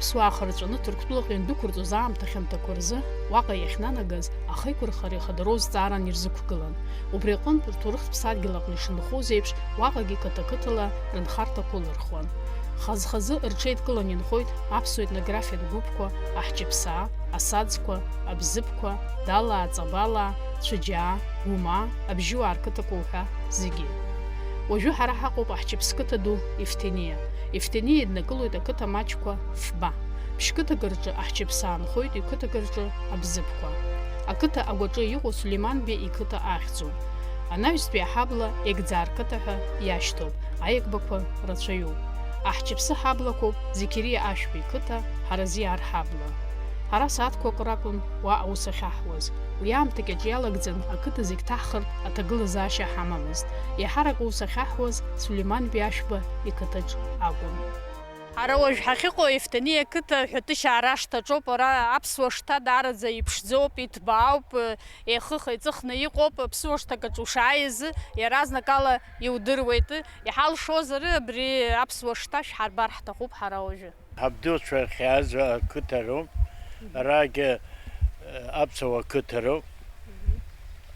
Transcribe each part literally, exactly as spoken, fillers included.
Аԥсуаа хырҵәаны Ҭырқәтәылаҟа иандәықәырҵоз аамҭа хьанҭақәа рзы, уаҟа иахьнанагаз, ахеиқәырхара ихадароу зҵааран ирзықәгылан. Убри аҟынтә, рҭоурыхтә ԥсадгьыл аҟны ишынхоз еиԥш, уаҟагьы қыҭа-қыҭала рынхарҭақәа лырхуан. Хаз-хазы рҽеидкыланы инхоит аԥсуа етнографиатә гәыԥқәа, аҳҷыԥсаа, асаӡқәа, абзыԥқәа, Далаа, Ҵабалаа, Цәыџьаа, Гәымаа, Абжьуаа рқыҭақәа уҳәа зегьы. Уажәы ҳара ҳаҟоуп аҳҷыԥс қыҭа ду Ефҭениа. Ефҭениа иднакылоит ақыҭа маҷқәа фба. Ԥшь-қыҭак рҿы аҳҷыԥсаа нхоит, ҩ-қыҭак рҿы абзыԥқәа. Ақыҭа агәаҿы иҟоу Сулеиман Беи иқыҭа ахьӡуп. Анаҩстәи аҳабла Егӡаа рқыҭа ҳәа иашьҭоуп, аиагбақәа рацәаҩуп. Аҳҷыԥсы ҳаблақәоуп Зеқьериа Ашәба иқыҭа, Ҳаразиа рҳабла. Ҳара сааҭқәак ракәын уа аус ахьаҳуаз. Уи аамҭа кьаҿ иалагӡан, ақыҭа зегь ҭаҳхыртә аҭагылазаашьа ҳамамызт. Еиҳарак аус ахьаҳуаз Сулеиман Беи Ашәба иқыҭаҿ акәын. Ара уажә ҳахьыҟоу Ефҭениа қыҭа ҳәатәышьаа рашҭаҿоуп. Ара аԥсуа шҭа даараӡа иԥшӡоуп, иҭбаауп, еихых-еиҵыхны иҟоуп. Аԥсуа шҭак аҿы ушааиз, иаразнакала иудыруеит. Иҳалшозар, абри аԥсуа шҭа шәҳарбар ҳҭахуп ҳара уажәы. Ҳабдуцәа иахьааз ақыҭароуп, арагьы, э, аԥсуа қыҭароуп.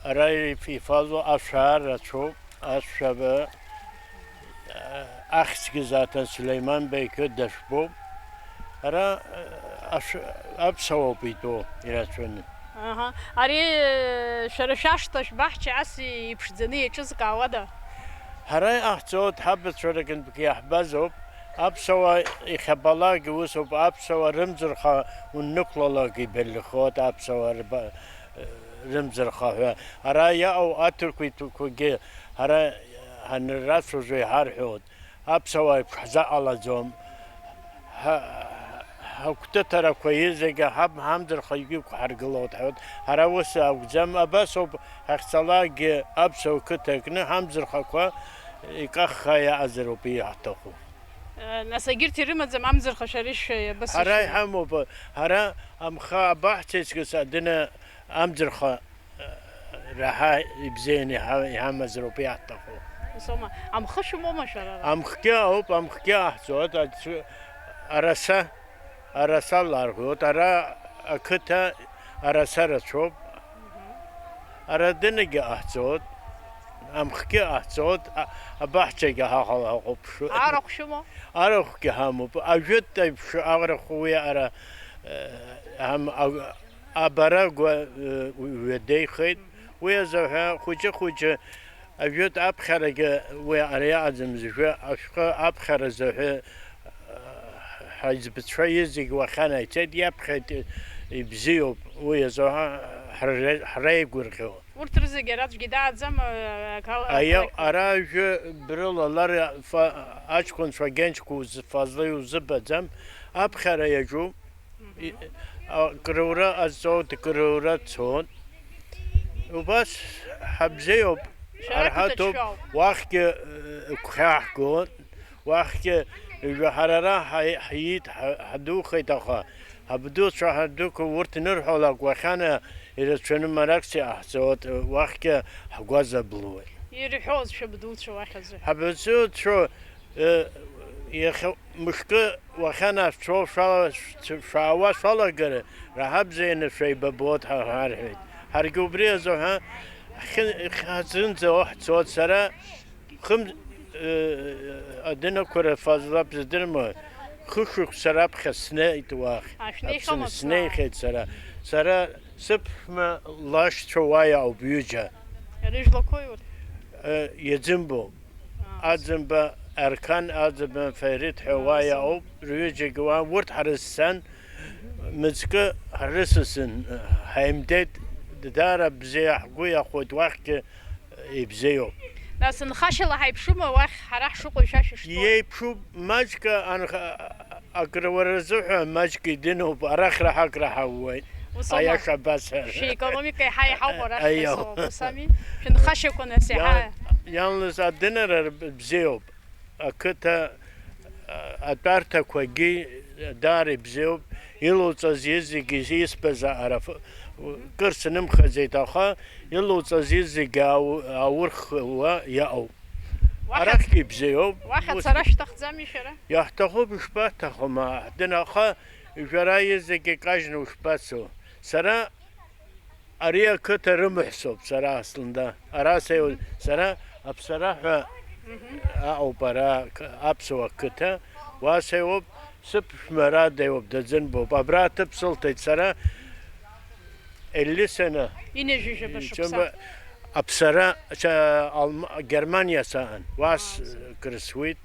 Ара иф-, ифазо ашәаа рацәоуп, ашәаба, э, ахьӡгьы заҭан Сулеиман Беи қыҭа дашәбоуп. Ара, э, ашә-, аԥсуоуп итәоу ирацәаны. Аҳа. Ари, э, шәара шәашҭа шәбаҳча ас иԥшӡаны иаҿызкаауада? Ҳара иҟаҳҵоит, ҳабацәа рҟынтәгьы иаҳбазоуп. Аԥсуаа ихьабалак усуп, аԥсуаа рымӡырха уннықәлалак ибарҩхоит, аԥсуаа рба-, рымӡырха ҳәа. Ара иаау аҭырқәеи ҭәқәагьы ҳара ҳанрацәажәо иҳарҳәоит. Аԥсуаа еиқәҳзаҟалаӡом. Ҳа-, ҳагәҭыҭарақәа изегьы ҳаб-, ҳамӡырха иқәҳаргылоит ҳәа. Ҳара ус акәӡам, абас ауп ҳахьцалакгьы аԥсуа қыҭа кны ҳамӡырхақәа икаххаа иаҟазароуп иаҳҭаху. Э, нас егьырҭ ирымаӡам амӡырха шәара ишәшәа, абас Ҳара ишәшәа. Иҳамоуп, ҳара амха абаҳцеицгьы адына амӡырха раҳа ибзианы иҳа-, иҳамазароуп иаҳҭаху. Ус аума? Амхы шәымоума шәара ара? Амхгьы ауп, амхгьы аҳҵоит, аӡ-, араса, араса ларҳәоит, ара ақыҭа араса рацәоуп. Ара дынагьы аҳҵоит, амхгьы аҳҵоит, а-, абаҳчагьы ҳаҟала ҳахәаԥшуеит. Арахә шәымоу? Арахәгьы ҳамоуп, ажәытә еиԥш арахә уи ара, э, ҳам-, а-, Абарагәа, э, ҩадеихеит. Уи азыҳәа хәыҷы-хәыҷы ажәытә аԥхьарагьы уи ара иаҟаӡам зышәы, ашәҟәы аԥхьара азыҳәа, э, ҳаиҵбацәа изегь уахьанаицеит, иаԥхьеит, ибзиоуп, уи азыҳәа ҳра-, ҳреигәырӷьо. Урҭ рызегьы ара аӡәгьы дааӡам, э, ақал-, Аиа, ақалақь- ара ажәы брылалар фа-, аҷкәынцәа агьанчқәа уз-, фазла иузыбаӡам, аԥхьара иаҿуп. И-, а, крура ҟазҵоит, крура цон. Убас ҳабзиоуп, Шәара арҳаҭоуп, қыҭа шәоуп. Уахьгьы, э, гәхьаҳгон, уахьгьы жәаҳарара ҳаи-, ҳиит, ҳа-, ҳадухеит, аха ҳабдуцәа ҳадуқәа урҭ нырҳәалак уахьана ирацәаны маракс иҟаҳҵоит, уахьгьы ҳгәазаблуеит. Ирҳәоз шәабдуцәа уахь азы? Ҳабдуцәа, э, иахьа Мышкы уахьанашәцәоу шәала-, шәаауа шәалагар, раҳабзианы шәеибабот ҳәа ҳарҳәеит. Ҳаргьы убри азыҳәа ҳхьы-, ҳхьаҵынӡа ҳцот сара хым-, э, адинақәа рфазлап зыдырма, хышықәса раԥхьа снеит уахь. А, шәнеихьоума Аԥсны снеихьеит сара. Сара сыԥшәма лашьцәа уа иаауп ҩыџьа. Рыжәлақәои урҭ? Э, иаӡымбо. Аӡымба Арқан, Аӡымба Ферит ҳәа уа иаауп, рҩыџьагьы уа, урҭ ҳрызцан, мыцкы ҳрысасын, ҳаимдеит, даара бзиа ҳгәы иахәоит, уахьгьы ибзиоуп. Нас нхашьала ҳаиԥшума уахь ҳара ҳшыҟоу шәа шәышҭоу? Иеиԥшуп, маҷк анха-, Акруара рзыҳәа маҷк идинуп, арахь раҳак раҳауеит. Ус аума? Аиаша абасҳәар. Шәекономика еиҳа иҳауп арахь Аио. Ҳазоуп, ус ами? Шәынхашьақәа нас еиҳа. Иан-, ианлыз адинара бзиоуп. Ақыҭа, а, атәарҭақәагьы даара ибзиоуп. Илоуҵаз зегьы избаз араф-, кыр сынымхаӡеит, аха илоуҵаз зегьы ау-, аурхуа иаауп. Уахь Арахьгьы ибзиоуп. Уахь Ус- ацара шәҭахӡами шәара? Иаҳҭахуп, ишԥаҭахым, аҳ-, дын, аха Шәара зегьы кажьны ушԥацо? Сара ари ақыҭа рымаҳәсоуп, сара аслында. Ара сеиу-, сара Аԥсараҳәа аҟоуп ара қ-, аԥсуа қыҭа, уа сеиуоуп, сыԥшәма ара деиуоуп, даӡынбоуп. Абра аҭыԥ сылҭеит сара, Елисена. Инеижәижәаба шықәса. Аԥсара, ша-, Алма-, Германиа саан, уа с-, крысуеит,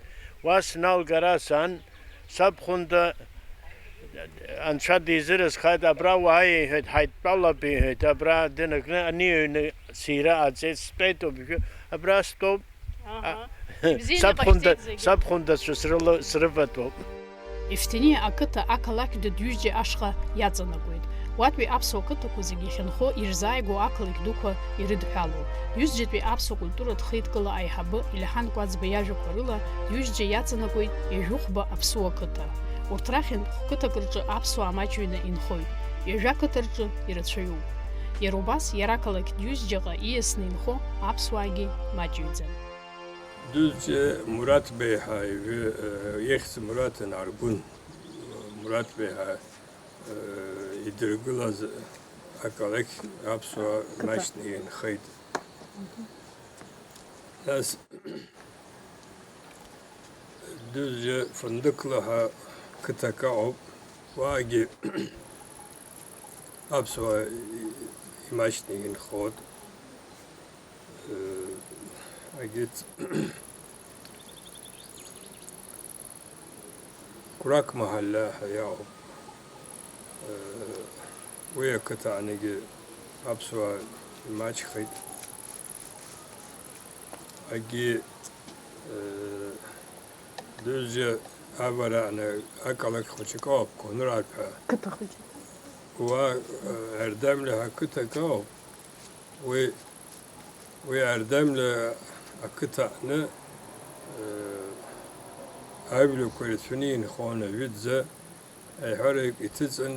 уа сналгара саан, Сабхәында анцәа дизыразхааит, абра уааи, иҳәеит, ҳаидтәалап, иҳәеит, абра дынагны ани аҩны сира аҵеит, стәеит убжьы, абра стәоуп. Аҳа. А, бзианы сабхәында, иҟашәҵеит зегьы. Сабхәындацәа срыла-, срыватәоуп. Ефҭиниа ақыҭа ақалақьтә дҩыџьа ашҟа иаҵанакуеит. Уатәи аԥсуа қыҭақәа зегьы иахьынхо ирзааигәоу ақалақь дуқәа ирыдҳәалоуп. Ҩыџьатәи аԥсуа культуратә хеидкыла аиҳабы Елиҳан Кәаӡба иажәақәа рыла, ҩыџьа иаҵанакуеит ҩажәихәба аԥсуа қыҭа. Урҭ рахьынтә хә-қыҭак рҿы аԥсуаа маҷҩны инхоит, ҩажәа қыҭа рҿы ирацәаҩуп. Иара убас, иара ақалақь Ҩыџьаҟа ииасны инхо аԥсуаагьы маҷҩӡам. Ҩыџьа Мураҭ Беи ҳәа ижәы, э, ихьӡ Мураҭ Наргәын, Мураҭ Беи ҳәа, э, идыргылаз ақалақь аԥсуаа маҷны инхеит. Нас Дузџьа Фындықла ҳәа қыҭак ыҟоуп. Уаагьы аԥсуаа имаҷны инхоит. Егьырҭ Курак маҳалла ҳәа иҟоуп. Уи ақыҭа аҟныгьы аԥсуаа имаҷхеит. Егьи, Дузџьа авараҟны ақалақь хәыҷык ыҟоуп, Қәынрат ҳәа. Қыҭа хәыҷы. Уа, Ардамлиа ҳәа қыҭак ыҟоуп. Уи, уи Ардамлиа ақыҭа аҟны, ажәлақәа ирацәаны инхон, ажәытәӡа аиҳарак иҭыҵын,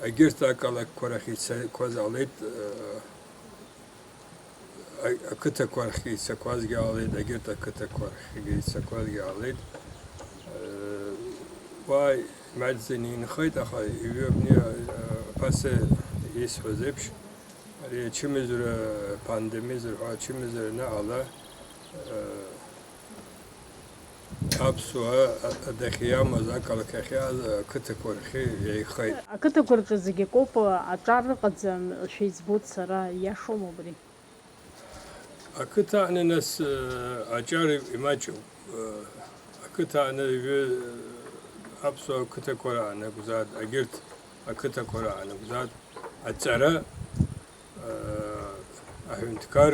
егьырҭ ақалақьқәа рахь ицақәаз ҟалеит, а-, ақыҭақәа рахьгьы ицақәазгьы ҟалеит, егьырҭ ақыҭақәа рахьгьы ицақәазгьы ҟалеит. Уа имаҷӡаны инхеит, аха иҩы абни, а, ԥаса исҳәаз еиԥш, ари ачымазара, пандемиа зырҳәо ачымазара анаҟала, а, Аԥсуаа адәахьы иамаз, ақалақь ахь иааз ақыҭақәа рахь еихеит. Ақыҭақәа рҿы зегь акоуп, аҿар ыҟаӡам, шәа избоит сара, иашоума убри? Ақыҭа аҟны нас, аҿар имаҷуп. Ақыҭа аҟны ҩы, аԥсуаа қыҭақәа раан акәзаат, егьырҭ ақыҭақәа раан акәзаат, аҵара, аҳәынҭқар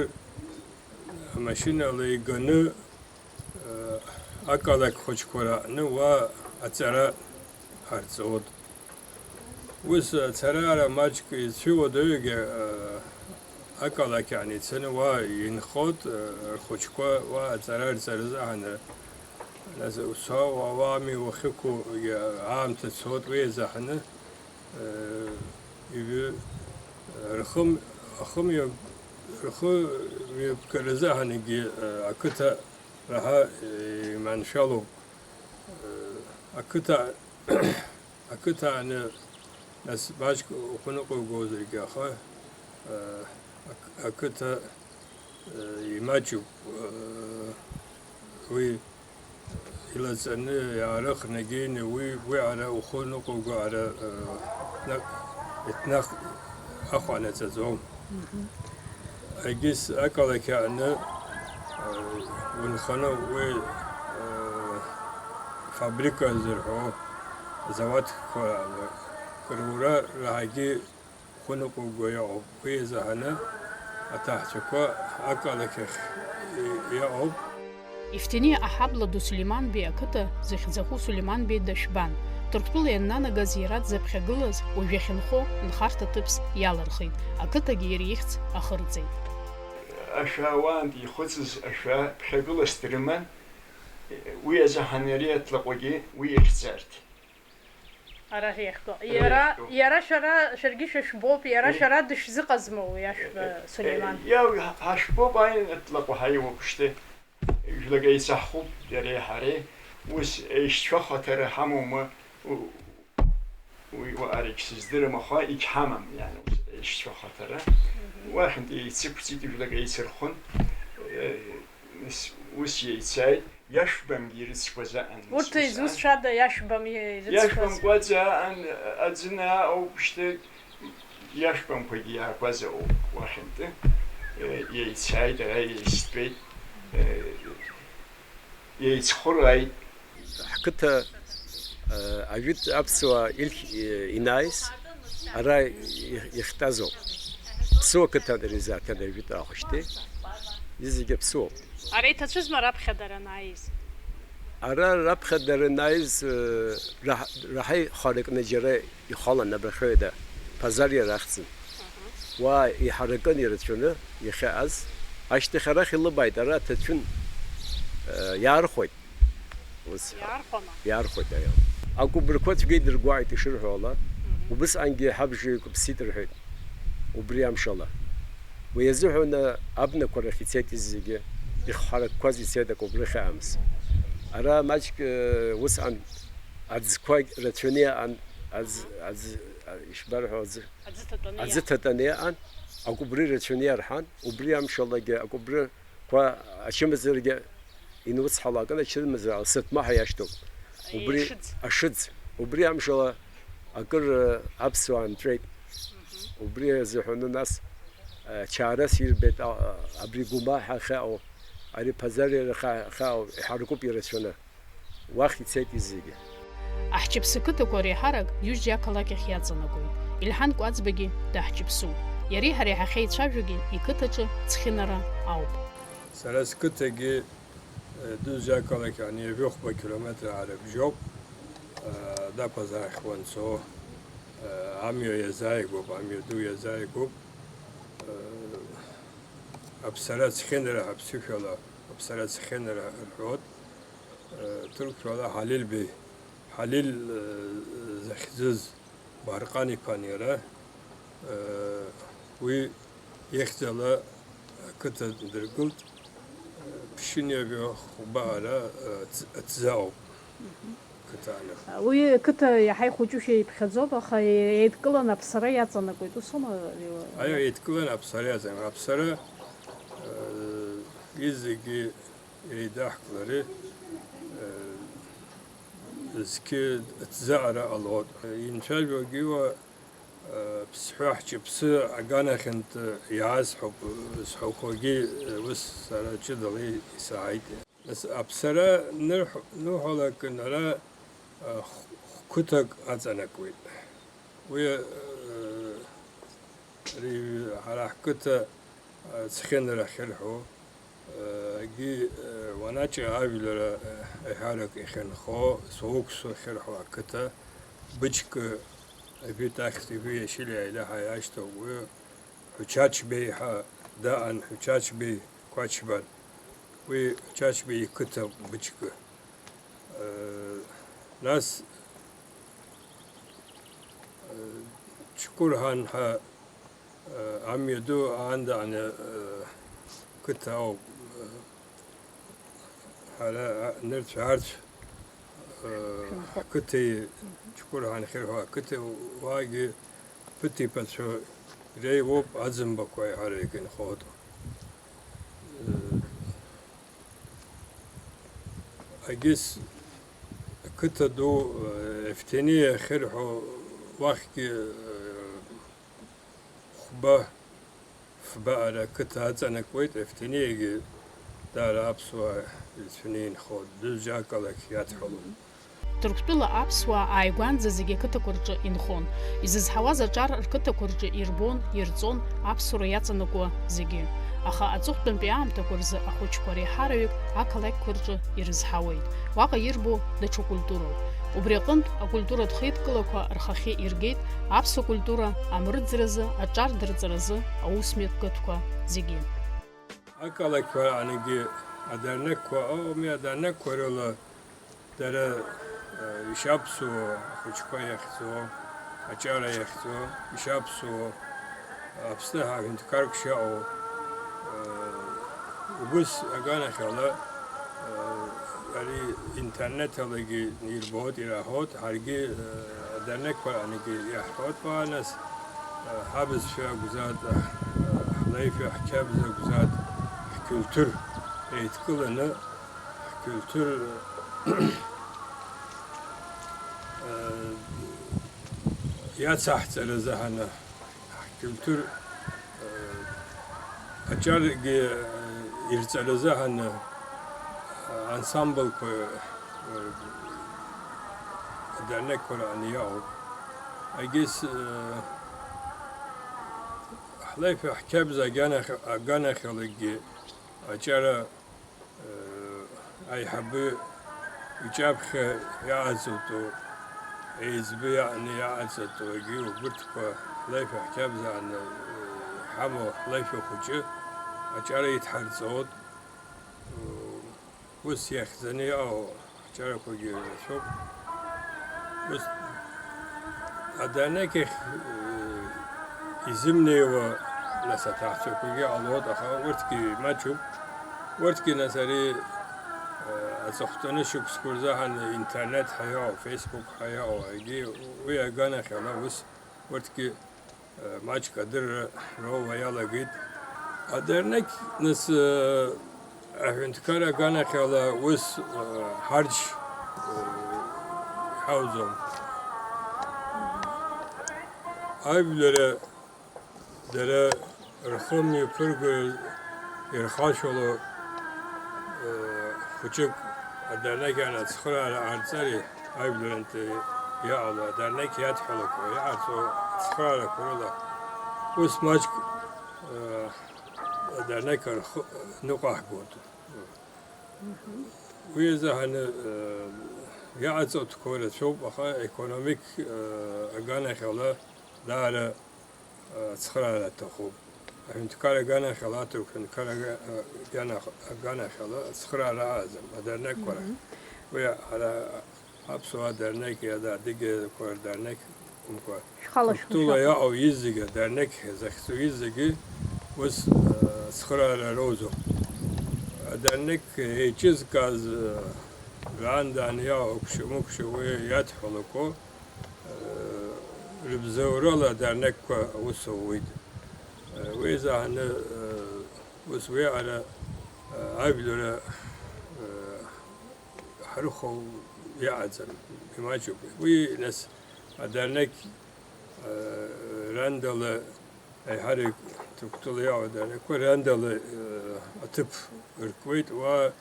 амашьынала иганы, ақалақь хәыҷқәа раҟны уа аҵара ҟарҵоит. Ус ацара-аара маҷк ицәыуадаҩгьы, ақалақь аан ицаны уа инхоит, рхәыҷқәа уа аҵара рҵаразы аҳаны. Нас уцо, уа-, уами уахьықәу, аамҭа цоит, уи азы аҳаны, Э, ҩы-, рхы, ахымҩа-, рхы мҩаԥгаразы аҳанагьы, э, ақыҭа раҳа, э, иманшәалоуп. Э, ақыҭа, ақыҭа ааны, нас, маҷк ухы ныҟәугозаргьы, аха, э, ақы-, ақыҭа, э, имаҷуп, э, уи Илаҵаны иаарыхны, егьины уи, уи ара ухы ныҟәуго ара, э, наҟ-, еҭнахк ахә анаҵаӡом. Мгм. Егьыс ақалақь аҟны, э, унханы уи, э, фабрика зырҳәо азауадқәа аҟны кырура раҳагьы Хәы ныҟәуго иҟоуп. Уи азыҳәаны аҭаацәақәа ақалақь ахь иҟоуп. Ефҭиниа аҳабла ду Сулеиман-беи ақыҭа зыхьӡаху Сулеиман-беи дашәбан. Ҭырқәтәыла ианнанагаз иара дзыԥхьагылаз, уажә иахьынхо нхарҭа ҭыԥс иалырхит, ақыҭагьы иара ихьӡ ахырҵеит. Ашәа уаантәи ихыҵыз ашәа ԥхьагылас дрыман, уи азыҳәан ари аҭлаҟәагьы уи ихьӡарҭ. Арахь иахьтәоу. Арахь иара, иахьтәоу. Иара шәара, шәаргьы шәышәбоуп, иара Ри- шәара дышәзыҟазма уи ашәба, Ри- Сулеиман? Иа-, ҳа-, ҳашәбоуп, аи, атлаҟәа ҳаиуоуп шьҭа. Жәлак еицаҳхуп, иареи ҳареи. Ус еишьцәа хәаҭара ҳамоума? У-, Уи уаҟарагь сыздырам, аха егьҳамам, иани, ус, ишцәа ахаҭара. Уахьынтә еицықәҵит, ижәлак еицырхәын, э, ус, ус еицааит, иашәбамгьы ирыцқәаз аан, ус, ус аан. Урҭ изусҭцәада иашәбам ирыцқәаз? Иашәбамкәаӡа аан, аӡы нааҟоуп, шьҭа иашәбамқәагьы иаакәазаауп уахьынтәи, э, еицааит, ара еицтәеит, э, еицхәырааит. Ҳқыҭа, э, ажәытә аԥсуаа ирхь-, э, инааиз, ара их-, ихьтәазоуп. Ԥсуа қыҭан ари заҭан ажәытә аахәышьҭи, изегьы ԥсуоуп. Ара иҭацәызма раԥхьа дара анааиз? Ара раԥхьа дара анааиз, э, раҳ-, раҳаи харакны џьара ихалан абрахьоуи да, Пазариа рахьӡын. Уа иҳаракын ирацәаны иахьааз, ашьҭахь арахь илыбааит, ара аҭацәын, э, иаархәеит. Ус. Иаархәама? Иаархәеит, аио. Акәыбрқәа цәгьа идыргәааит ишырҳәо ала, мгм, убысҟангьы ҳабжа еиқәыԥсит рҳәеит, убри амшала. Уи азыҳәан абнақәа рахь ицеит зегьы, ихҳаракқәаз ицеит акәыбрыхь аамс. Ара маҷк, э, усҟан аӡқәа рацәаны иаан, аӡ-, аӡ-, а, ишбарҳәо, аӡы, аӡы ҭатәаны, аӡы иаан, ҭатәаны иаан, акәыбри рацәаны иарҳан, убри амшалагьы акәыбры қәа ачымазарагьы инуцҳалакын, ачымазара алсырҭмаҳа иашьҭоуп. Убри ашыӡ. Ашыӡ. Убри амшала акыр, э, аԥсуаа нҵәеит. Мгм. Убри азыҳәаны нас, э, чаарас ирбеит, а, а, абри Гәымаҳа ахьаҟоу, ари Ԥазариа ахьа-, ахьаҟоу, иҳаракуп ирацәаны. Уахь ицеит изегьы. Аҳҷыԥсы қыҭақәа реиҳарак ҩыџьа ақалақь ахь иаҵанакуеит. Ильҳан Кәаӡбагьы даҳҷыԥсуп. Иареи ҳареи ҳахьеицәажәогьы иқыҭаҿы ҵхьынара ауп. Сара сқыҭагьы, э, Дузџьа ақалақь ани ҩажәи хәба километр аарыбжьоуп, э, Дақәа ахь уанцо, э, амҩа иазааигәоуп, амҩа ду иазааигәоуп, э, Аԥсара ацхьынра ҳаԥсышәала, Аԥсара ацхьынра рҳәоит. Ҭырқәшәала Ҳалил Беи, Ҳалил, э, захьӡыз Барҟан-иԥан иара, э, уи ихьӡала ақыҭа дыргылт, э, ԥшьынҩажәа хәба ара, э, ҭ-, ҭӡаауп қыҭа аны. Уи қыҭа иаҳа ихәыҷушәа иԥхьаӡоуп, аха еидкыланы аԥсара иаҵанакуеит, усоума? Аио, еидкыланы аԥсара иаҵанакуеит. Аԥсара, э, изегьы еидаҳкылари, э, зқьы ҭӡаара ҟалоит. Инцәажәогьы уа, э, ԥсҳәа ҳҷыԥсы аганахьынтә иааз ҳәоуп зҳәақәогьы, э, ус сара ҷыдала исааит. Нас аԥсара нырҳ-, нуҳәалакын ара, э, х-, хқыҭак аҵанакуеит. Уи, э, Ари ҳара ҳқыҭа, а, ҵхьынра ахьырҳәо, а, егьи, а, уанаҿа ажәлар, а, аиҳарак иахьынхо, Соуксу ахьырҳәо ақыҭа, Быџькы, ажәытә ахьӡ-, ижәи иашьыли аилаҳа иашьҭоуп уи, Ҳәучач Беи ҳәа даан, Ҳәучач Беи Қәачбан, уи Ҳәучач Беи иқыҭа Быџькы. Нас, э, Ҷкәырҳан ҳәа, э, амҩаду аандаҟны, э, қыҭа ауп, э, ҳара, а, нырцә-аарцә, э, ҳқыҭеи, Ҷкәырҳан хьырҳәа ақыҭеи уаагьы ԥыҭ-иԥацәа реиуоуп, Аӡынбақәа еиҳарак инхоит. Э, Агьыс қыҭа ду, э, Ефҭениа ахьырҳәо уахьгьы, э, хәба, фба ара қыҭа аҵанакуеит, Ефҭениагьы даара аԥсуаа ирацәаны инхо, Дузџьа ақалақь иадҳәалоуп. Ҭырқәтәыла аԥсуаа ааигәанӡа зегьы ақыҭақәа рҿы инхон. Изызҳауаз аҿар рқыҭақәа рҿы ирбон, ирҵон аԥсуара иаҵанакуа зегьы. Аха аҵыхәтәантәи аамҭақәа рзы ахәыҷқәа реиҳараҩык ақалақьқәа рҿы ирызҳауеит. Уаҟа ирбо даҽа культуроуп. Убри аҟынтә акультуратә хеидкылақәа рхахьы иргеит аԥсуа культура амрыӡразы, аҿар дырҵаразы аусмҩаԥгатәқәа зегьы. Ақалақьқәа анагьы адернеққәа ыҟами, адернеққәа рыла дара, э, ишаԥсуо, ахәыҷқәа иахьӡо, аҿара иахьӡо, ишаԥсуо, Аԥсны ҳәа ҳәынҭқарк шыҟоу, э, убыс аганахьала, э, ари интернет алагьы ирбоит, ираҳауеит, ҳаргьы, э, Адернеққәа анагьы иаҳҳәоит, уа, нас, ҳабызшәа акәзаат, ҳлеишәа, ҳқьабз акәзаат, ҳкультур еидкыланы, ҳкультур иацаҳҵаразы ҳаны, ҳкультур аҿаргьы ирҵаразы ҳаны ансамблқәа адернеққәа рааны иаауп. Егьыс ҳлеишәа, ҳқьабз аганахь-, аганахьалагьы аҿара аиҳабы иҿаԥхьа иааӡатәу, еиҵбы иааны иааӡатәу, егьи убырҭқәа ҳлеишәа, ҳқьабз ааны иҳамоу ҳлеишәа хәыҷы аҿара идҳарҵоит. Ус иахьӡаны иҟоу ҳҿарақәагьы рацәоуп. Ус адернеқь ахь, э, изымнеиуа, нас, аҭаацәақәагьы ҟалоит, аха урҭгьы маҷуп. Урҭгьы, нас, ари, э, аҵыхәтәаны шықәсқәа рзыҳәан интернет ҳәа иҟоу, Facebook ҳәа иҟоу, егьи уи аганахьала ус урҭгьы маҷк адырра роуа иалагеит. Адернеқь, нас, аҳәынҭқар аганахьала ус ҳарџь иҳауӡом. Ажәлара дара рхы мҩаԥырго ирхашәало, хәыҷык адернеқь ацхыраара ҟарҵари, ажәларынтәи иҟало адернеқь иадҳәалақәа иҟарҵо ацхыраарақәа рыла, ус маҷк, э, адернеқь рхы ныҟәаҳгоит. Уи азыҳәаны, э, иҟаҵатәқәа рацәоуп, аха економик, э, аганахьала даара ацхыраара аҭахуп. Аҳәынҭқар аганахьала, аҭырқә ҳәынҭқар ага-, агана-, аганахьала ацхыраара аҟаӡам, адернеқьқәа рахь. Мгм. Уи ара аԥсуаа дернеқь, иада адыгьақәа рдернеқь акәымкәа, Шәхала Ҭырқәтәыла шәымшәакәа. Иаҟоу изегьы, адернеқь захьӡу изегьы ус, а, ацхыраара роуӡом. Адернеқь еиҿызкааз, а, раандаан иаауа ықәшьа-мықәшьа уи иадҳәалақәо, рыбзоурала адернеқьқәа аус ауеит. Уи азыҳәаны, ус уиаҟара ажәлара ҳрыхәо иҟаӡам, имаҷуп. Уи, нас, адернеқь рандала, аиҳарак Ҭырқәтәыла иаауа адернеқьқәа рандала аҭыԥ ркуеит, уа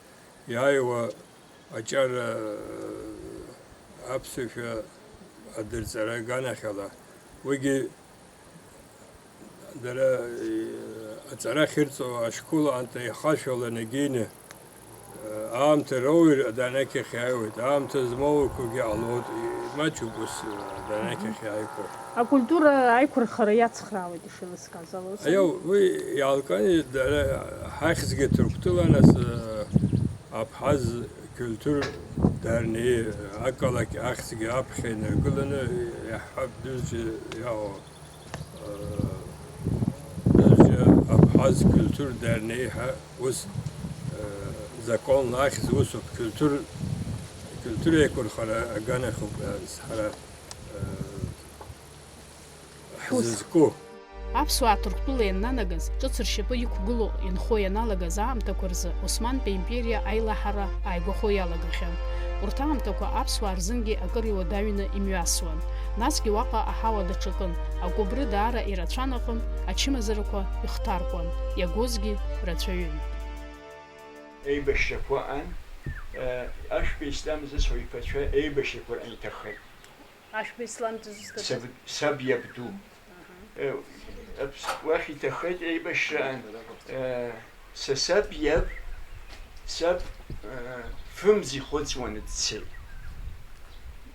иааиуа аҿар, аԥсуашәа адырҵара аганахьала, уигьы дара, э, аҵара ахьырҵо ашкол аамҭа ихашәаланы егьины, э, аамҭа роур адернеқь ахь иааиуеит, аамҭа змоуқәагьы ҟалоит, имаҷуп ус, э, адернеқь ахь иааиқәо. Акультура аиқәырхара иацхраауеит ишеилыскааз ала, ус Аиу, ами? Уи иаалкааны дара ҳахьӡгьы Ҭырқәтәыла, нас, э, Абхаз Культур Дарнеи ақалақь ахьӡгьы аԥхьа инаргыланы иаҳҳәап, дәызҿы иаауа, э, дәызҿы Абхаз Культур Дарнеи ҳәа ус, э, законла ахьӡ усуп, культур, культура еиқәырхара аганахьоуп, э, ҳара, э, Шәус. Ҳзызку. Аԥсуаа Ҭырқәтәыла ианнанагаз, ҿыц ршьапы иқәгылоу инхо ианалагаз аамҭақәа рзы Османтәи аимпериа аилаҳара ааигәахо иалагахьан. Урҭ аамҭақәа аԥсуаа рзынгьы акыр иуадаҩны имҩасуан. Насгьы уаҟа аҳауа даҽакын, акәыбры даара ирацәан аҟын, ачымазарақәа ихҭаркуан, иагозгьы рацәаҩын. Еибашьрақәа ыҟан, э, ашәба исламӡаз ҳәа иԥацәа еибашьрақәа рҟны иҭаххеит. Ашәба ислам дызусҭада? Саб, саб иабду. Аҳа. Э, аԥс-, уахь иҭаххеит еибашьраан. Э, са саб иаб, саб, э, фымз ихыҵуаны дцеит.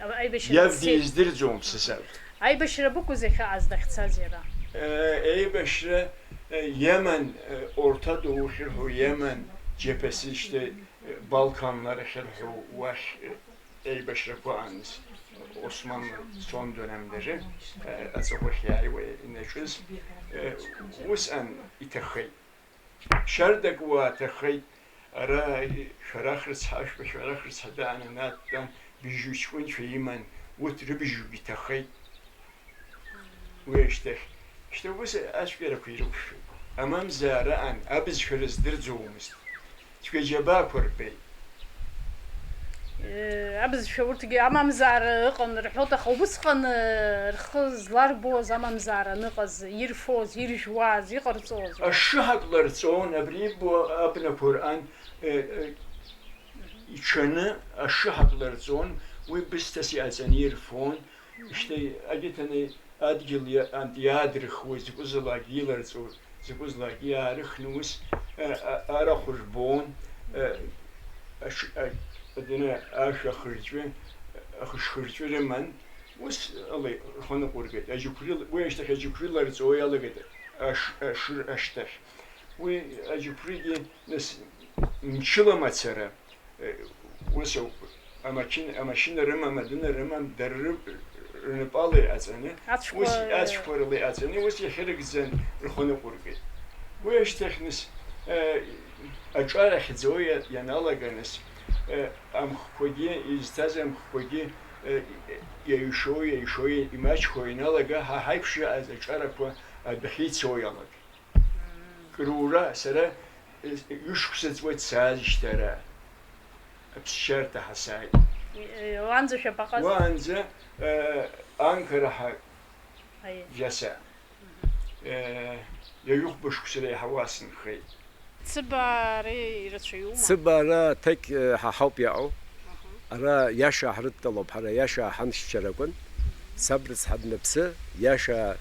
Ала-, аибашьра Иаб дцеит. Диздырӡом са саб. Аибашьра бықәыз иахьааз дахьцаз иара? Э, еибашьра, э, Иемен, э, Орта Дууахь ирҳәо Иемен, џьабасишьҭа, э, Балканла рахь ирҳәо уахь, э, Еибашьрақәа ааныс, Османла цон дунем дажы, э, аҵыхәахь иааиуа инаҿыз, э, усҟан иҭаххеит. Шьардак уа аҭаххеит, ара шәарах рыцҳа, ашәба шәарах рыцҳа даананаттан, быжьҩы ҷкәынцәа иман, Урҭ рыбжьгьы ҭахеит. Уи ашьҭахь, шьҭа ус ацәгьарақәа ирықәшәеит. Амамзаара аан, абызшәа рыздырӡомызт. Цәгьа џьабаақәа рбеит. Э, абызшәа урҭгьы амамзаара ыҟан рҳәоит, аха убысҟан, э, рхы зларбоз амамзаара аныҟаз, ирфоз, иржәуаз, иҟарҵоз. Ашыҳак ларҵон, абри ибо абнақәа рҟан, э, э, иҽаны ашыҳак ларҵон, уи бысҭас иаҵаны ирфон, шьҭа агьыҭаны адгьыл иа-, ан-, иаадырхуеит, закәызалак иларҵо, закәызалак иаарыхны ус, а, а, арахә рбон, а, аҽ-, а, адәны ашә ахырҵәы, ахышхырҵәы рыман, ус ала рхы ныҟәыргеит. Аџьықәреи-, уи ашьҭахь аџьықәреи ларҵо иалагеит, аш-, ашыр ашьҭахь. Уи аџьықәреигьы, нас, мчыла мацара, Э, ус ауп. Амачин-, амашьына рымам, адәына рымам, дара ры-, рнапала иҟаҵаны, Ацәқәа, ус, э, ацәқәа рыла иҟаҵаны, ус иахьырыгӡан рхы ныҟәыргеит. Уи ашьҭахь, нас, э, аҿар ахьӡо иа-, ианалага, нас, э, амхқәагьы, изҭаз амхқәагьы, э, иаҩшо, иаҩшо, имаҷхо ианалага, ҳа ҳаиԥш иҟаз аҿарақәа адәахьы ицо иалагеит. Крура, сара, э, ҩышықәса ҵуеит саазшьҭара, аԥсшьарҭа ҳасааит. Э, уаанӡа шәабаҟаз? Уаанӡа, э, анкара ҳа Аиеи. Жьаса. Э, ҩажәихәба шықәса реиҳа уа сынхеит. Цыбаа ара ирацәаҩума? Цыбаа ара ҭек, э, ҳа ҳауп иаҟоу. Аҳа. Ара иаша ҳрыдтәалоуп, ҳара иаша ҳаншьцәа ракәын. Саб рыцҳа днаԥсы, иаша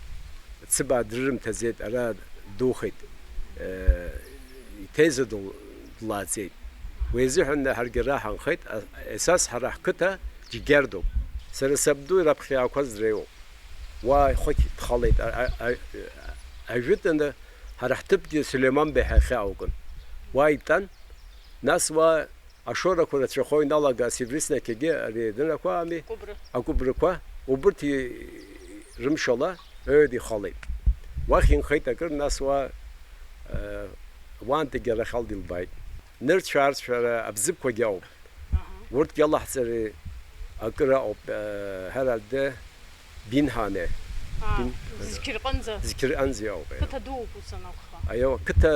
цыбаа дрырымҭаӡеит, ара духеит, э, иҭеиза дыл-, длааӡеит. Уи азыҳәан ҳаргьы ара ҳанхеит, а, есас ҳара ҳқыҭа Џьгьардоуп. Сара сабду раԥхьаақәа здреиуоуп. Уа ихы дхалеит, а, а, а, ажәытәаны ҳара ҳҭыԥгьы Сулеиман Беи ҳахьааугон. Уа итәан, нас уа Ашорақәа рацәахо иналага асеврисна қьагьы ари дынақәа ами, Акәыбры. Акәыбрықәа, убырҭ и-, рымшала, ҩаҩада ихалеит. Уахь инхеит акыр, нас уа, э, уаантәигьы арахь алда илбааит. Нырцә-аарцәара абзыԥқәагьы ауп. Аҳа. Урҭгьы алаҳҵари акыр аҟоуп, э, ҳәарада, Бинҳане. Аа, Бин-, Зқьырҟынӡа. Зқьырҟынӡа иоуп, аио. Қыҭа дууп ус анакәха. Аио, қыҭа,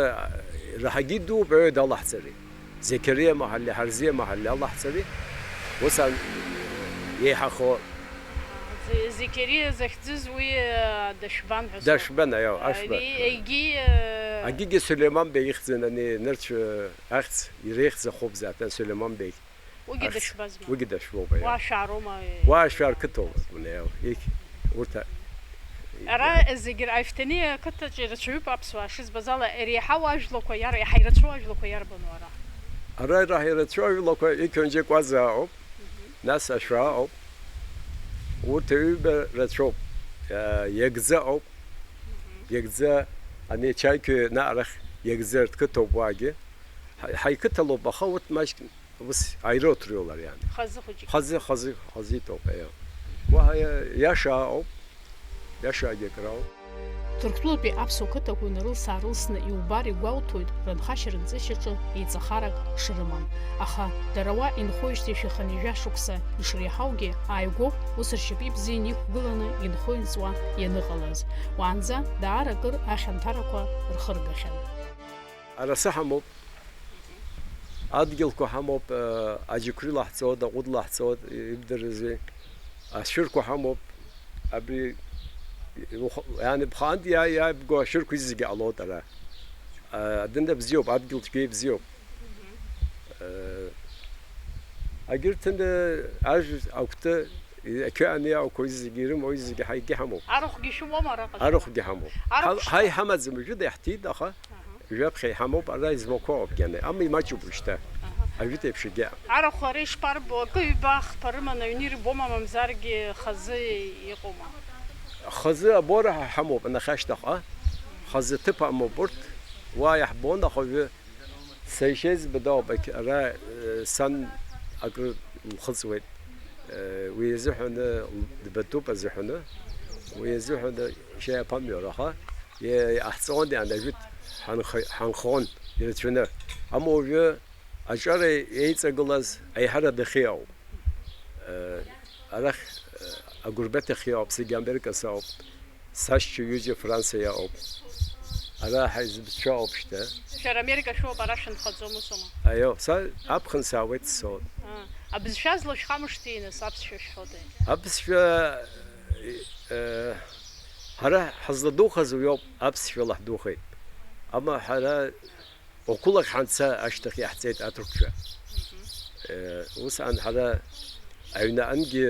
раҳагьы идууп, аҩы далаҳҵари. Зекьериа маҳалли, Ҳарзиа маҳалли алаҳҵари. Ус ан-, еиҳахо. Зе-, Зекьериа захьӡыз уи, э, Дашәбан ҳәа сҳәоит. Дашәбан, аио, Ашәба. Ари, егьи, э, Агьигьы Сулеиман Беи ихьӡын, ани нырцә, э, ахьӡ, иреихьӡахоуп заҟа Сулеиман Беи. Уигьы Ахьӡ-, дашәбазма? Уигьы дашәбоуп, аио. Уа шәаароума? Уа шәаа рқыҭоуп, аио. Егь-, урҭ а-, Ара зегьы р-, Аифҭани ақыҭаҿы ирацәаҩуп аԥсуаа шызбаз ала, иреиҳау ажәлақәа иар-, иаҳа ирацәоу ажәлақәа иарбану ара? Ара ираҳа ирацәоу ажәлақәа иқьонџьа Кәазаа ауп, Мгм. Нас Ашәаа ауп. Урҭ аҩба рацәоуп. Иа-, Иагӡа ауп. Мгм. Иагӡа, ани Чаиқьҩы наҟ арахь Иагӡа рқыҭоуп уаагьы. Ҳа-, ҳаиқыҭалоуп, аха урҭ маҷк Ус аирыҭрыҩлар иан. Хазы хәыҷык. Хазы, хазы, хазы итоуп, аио. Уаҳа иа-, иаша ауп, иашагьы акрауп. Ҭырқәтәылатәи аԥсуа қыҭақәа унарылс-аарылсны иубар игәоуҭоит рынхашьа-рынҵышьаҿы еиҵахарак шрымам. Аха дара уа инхоижьҭеи шәаханҩажәа шықәса ишреиҳаугьы ааигәоуп ус ршьапы ибзианы иқәгыланы инхо-инҵуа ианыҟалаз. Уаанӡа даара акыр ахьанҭарақәа рхыргахьан. Араса ҳамоуп. Адгьылқәа ҳамоуп, э, аџьықәреи лаҳҵоит, аҟәыд лаҳҵоит, ибдырызеи. Ашәырқәа ҳамоуп. Абри, ухы-, иаани, бхаантә иа-, иаабго ашәырқәа зегьы ҟалоит ара. Э, адында бзиоуп, адгьыл цәгьа ибзиоуп. Э, агьырҭ, э, ажә агәҭы Ақьаан иаауқәои зегьы ирымои зегьы ҳаигьы ҳамоуп. Арахәгьы шәымоума араҟа? Арахәгьы ҳамоуп. Арахә Ҳа-, шәҭ- ҳа иҳамаӡам, жәытә иаҳҭиит, аха Аҳа. Жәаԥхьа иҳамоуп, ара измақәоуп иану. Ама имаҷуп шьҭа. Аҳа. Ажәытә еиԥш егьа. Арахә ара ишԥарбо, акы ҩба ахԥа рыманы аҩны ирбома, мамзаргьы хазы иҟоума? Хазы абора ҳа ҳамоуп, анахь ашьҭахь, а? Хазы ҭыԥ амоуп урҭ. Уа иаҳбон, аха уажәы Са ишеиӡбо дауп, ак-, ара, э, сан акры лхыҵуеит, э, уи азыҳәаны, дбатәуп азыҳәаны, уи азыҳәаны шьа иаԥамҩар, аха, е-, иҟаҳҵон, иаанажәит, ҳанх-, ҳанхон ирацәаны. Ама уажәы аҿар еиҵагылаз аиҳарак дахьиаауп. Э, Арахь, э, агәырбеҭахь иҟоуп, зегьы Америкас ауп. Сашьцәа ҩыџьа Франциа иҟоуп. Ара ҳаизбцәа ауп шьҭа. Шәара Америка шәоуп, ара шәынхаӡом усома? Аио, са аԥхын саауеит сцоит. А, абызшәа злашәхамышҭи, нас, аԥсшәа шәҳәода? Аԥсшәа, э, ҳара ҳазладухаз уиоуп, аԥсшәала ҳдухеит. Ама ҳара Окулак ҳанца ашьҭахь иаҳҵеит аҭырқәцәа. Э, усҟан ҳара аҩнаҟангьы,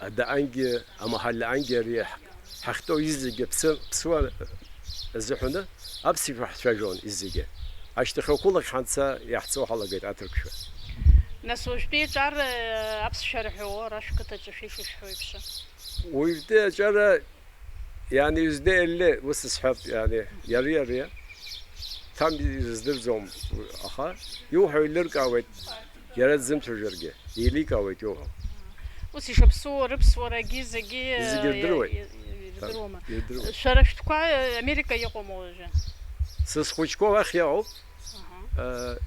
адаҟангьы, амаҳаллаҟангьы ари ҳ-, ҳахьтәоу изегьы ԥсы-, ԥсуа азыҳәаны аԥсшәа ҳцәажәон изегьы. Ашьҭахь окулак ҳанца иаҳҵо ҳалагеит аҭырқәцәа. Нас уажәтәи аҿар, э, аԥсшәа рҳәо, ара шәқыҭаҿы шәа ишышәҳәо еиԥш? Уажәтәи аҿар Иани, изде елле, ус сҳәап, иани, иари, иари, ҭам ирыздырӡом, аха иуҳәо еилыркаауеит, иара дзымцәажәаргьы, еиликаауеит иуҳәо. Ус ишаԥсуоу рыԥсуарагьы зегьы, Зегьы э, ирдыруеит. Ирдыруама? Ирдыруеит. Шәара шәтәқәа, э, Америка иҟоума уажәы? Сызхәыҷқәоу ахь иҟоуп. Аҳа. Э,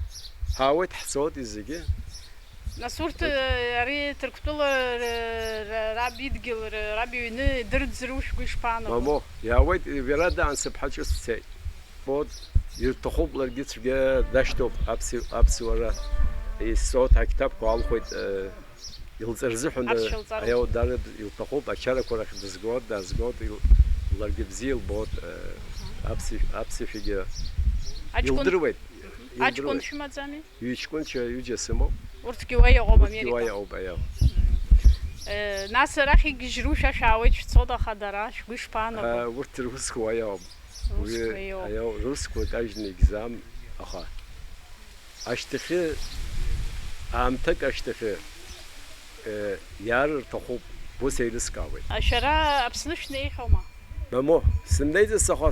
ҳаауеит, ҳцоит зегьы. Нас урҭ, э, ари Ҭырқәтәыла р-, р-, раб идгьыл, р-, раб иҩны идырӡыру шәгәы ишԥаанаго? Мамо, иаауеит, Верада ансыԥҳа ҿыц дцеит. Вот, ирҭахуп ларгьы цәгьа дашьҭоуп, аԥси-, аԥсуара. Исоҭ ақьҭабқәа алхәеит, э, илҵыр рзыҳәан, Аԥсшьа лҵароуп. Аиау, дара илҭахуп, ачарақәа рахь дызгоит, дазгоит, ил-, ларгьы бзиа илбоит, э, Аҳа. аԥси-, аԥсышәагьы Аҷкәын-, илдыруеит. Мгм. Аҷкәын Илдыруеит. Шәымаӡами? Ҩыҷкәынцәа ҩыџьа сымоуп. Урҭгьы уа иҟоуп, Урҭгьы Америка. Уа иҟоуп, аиау. Э, нас арахь игьежьру шәа шәаауеит, шәцоит, аха дара шәгәы ишԥаанаго? Э, урҭ русқәа уа иҟоуп. Русқәа Уи, иоуп. Аиау, русқәа кажьны егьзаам, аха ашьҭахьы, аамҭак ашьҭахьы, э, иаар рҭахуп, ус еилыскаауеит. А шәара Аԥсны шәнеихьоума? Мамо, сымнеиӡац, аха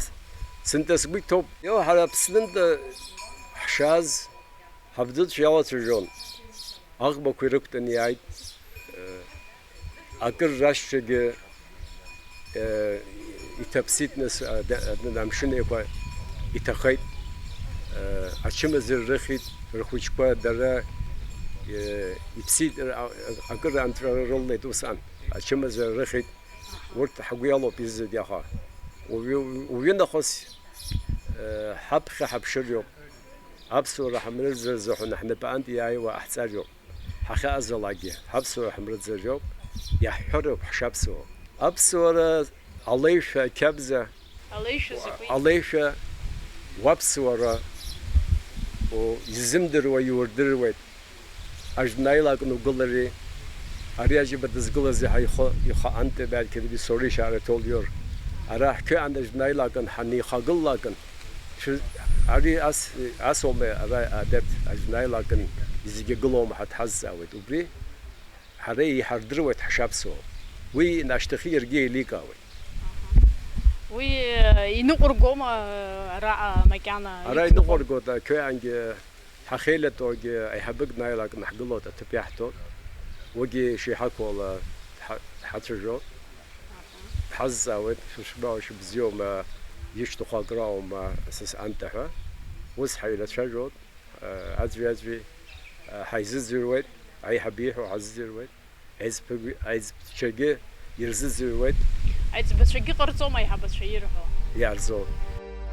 сынтәа сгәы иҭоуп. Ио, ҳара Аԥснынтәа ҳшааз, ҳабдуцәа иалацәажәон. Аӷбақәа ирықәтәаны иааит. Э, акыр рашьцәагьы, э, иҭаԥсит, нас, а, да-, а, амшын еиқәа иҭахеит. Э, ачымазара рыхьит, рхәыҷқәа дара, э, иԥсит, а, а, акыр анҵәара рылнеит усҟан. Ачымазара рыхьит. Урҭ ҳгәы иалоуп изегьы, аха уҩы-, уҩынахыс, э, ҳаԥхьа ҳаԥшыр иоуп. Аԥсуара ҳамраӡаразы ҳәа ҳнапаҟынтә иааиуа ҟаҳҵар иоуп. Ҳахьыҟазалакгьы, ҳаԥсуара ҳамраӡар иоуп, иаҳҳәар иоуп ҳшаԥсуа. Аԥсуара алеишәа, ақьабза, Алеишәа закәи? Алеишәа уаԥсуара, о, изымдыруа иурдыруеит. Ажәнаилак нугылари, ари аџьаба дызгылази ҳа ихы, ихаантәи бәарқьарбеи соришьа араҭолиор. Ара ҳқьы анажәнаилакын, ҳанихагыллакын, шәы-, ари ас, асоуме ара адепт ажәнаилакын, зегьы гылоума ҳәа дҳазҵаауеит. Убри ҳара иҳардыруеит ҳшаԥсуа. Уи нашьҭахьы иаргьы еиликаауеит. Уи, э, иныҟәыргома, э, араҟа макьана Ара иқәынхо? Иныҟәыргоит, ақьы ангьы Ҳахьеилатәоугьы аиҳабык днаилак наҳгылоит, аҭыԥ иаҳҭоит. Уигьы шеиҳақәала дҳа-, дҳацәажәоит. Дҳазҵаауеит, шәышԥаҟоу, шәыбзиоума, ишәҭаху акраума, сас анҭ ҳәа. Ус ҳаилацәажәоит, аӡәи-аӡәи ҳаизыӡырҩуеит, аиҳабы ииҳәо ҳазыӡырҩуеит. Аиҵб-, аиҵбцәагьы ирзыӡырҩуеит. Аиҵбацәагьы ҟарҵом аиҳабацәа ирҳәо. Иаарҵоит.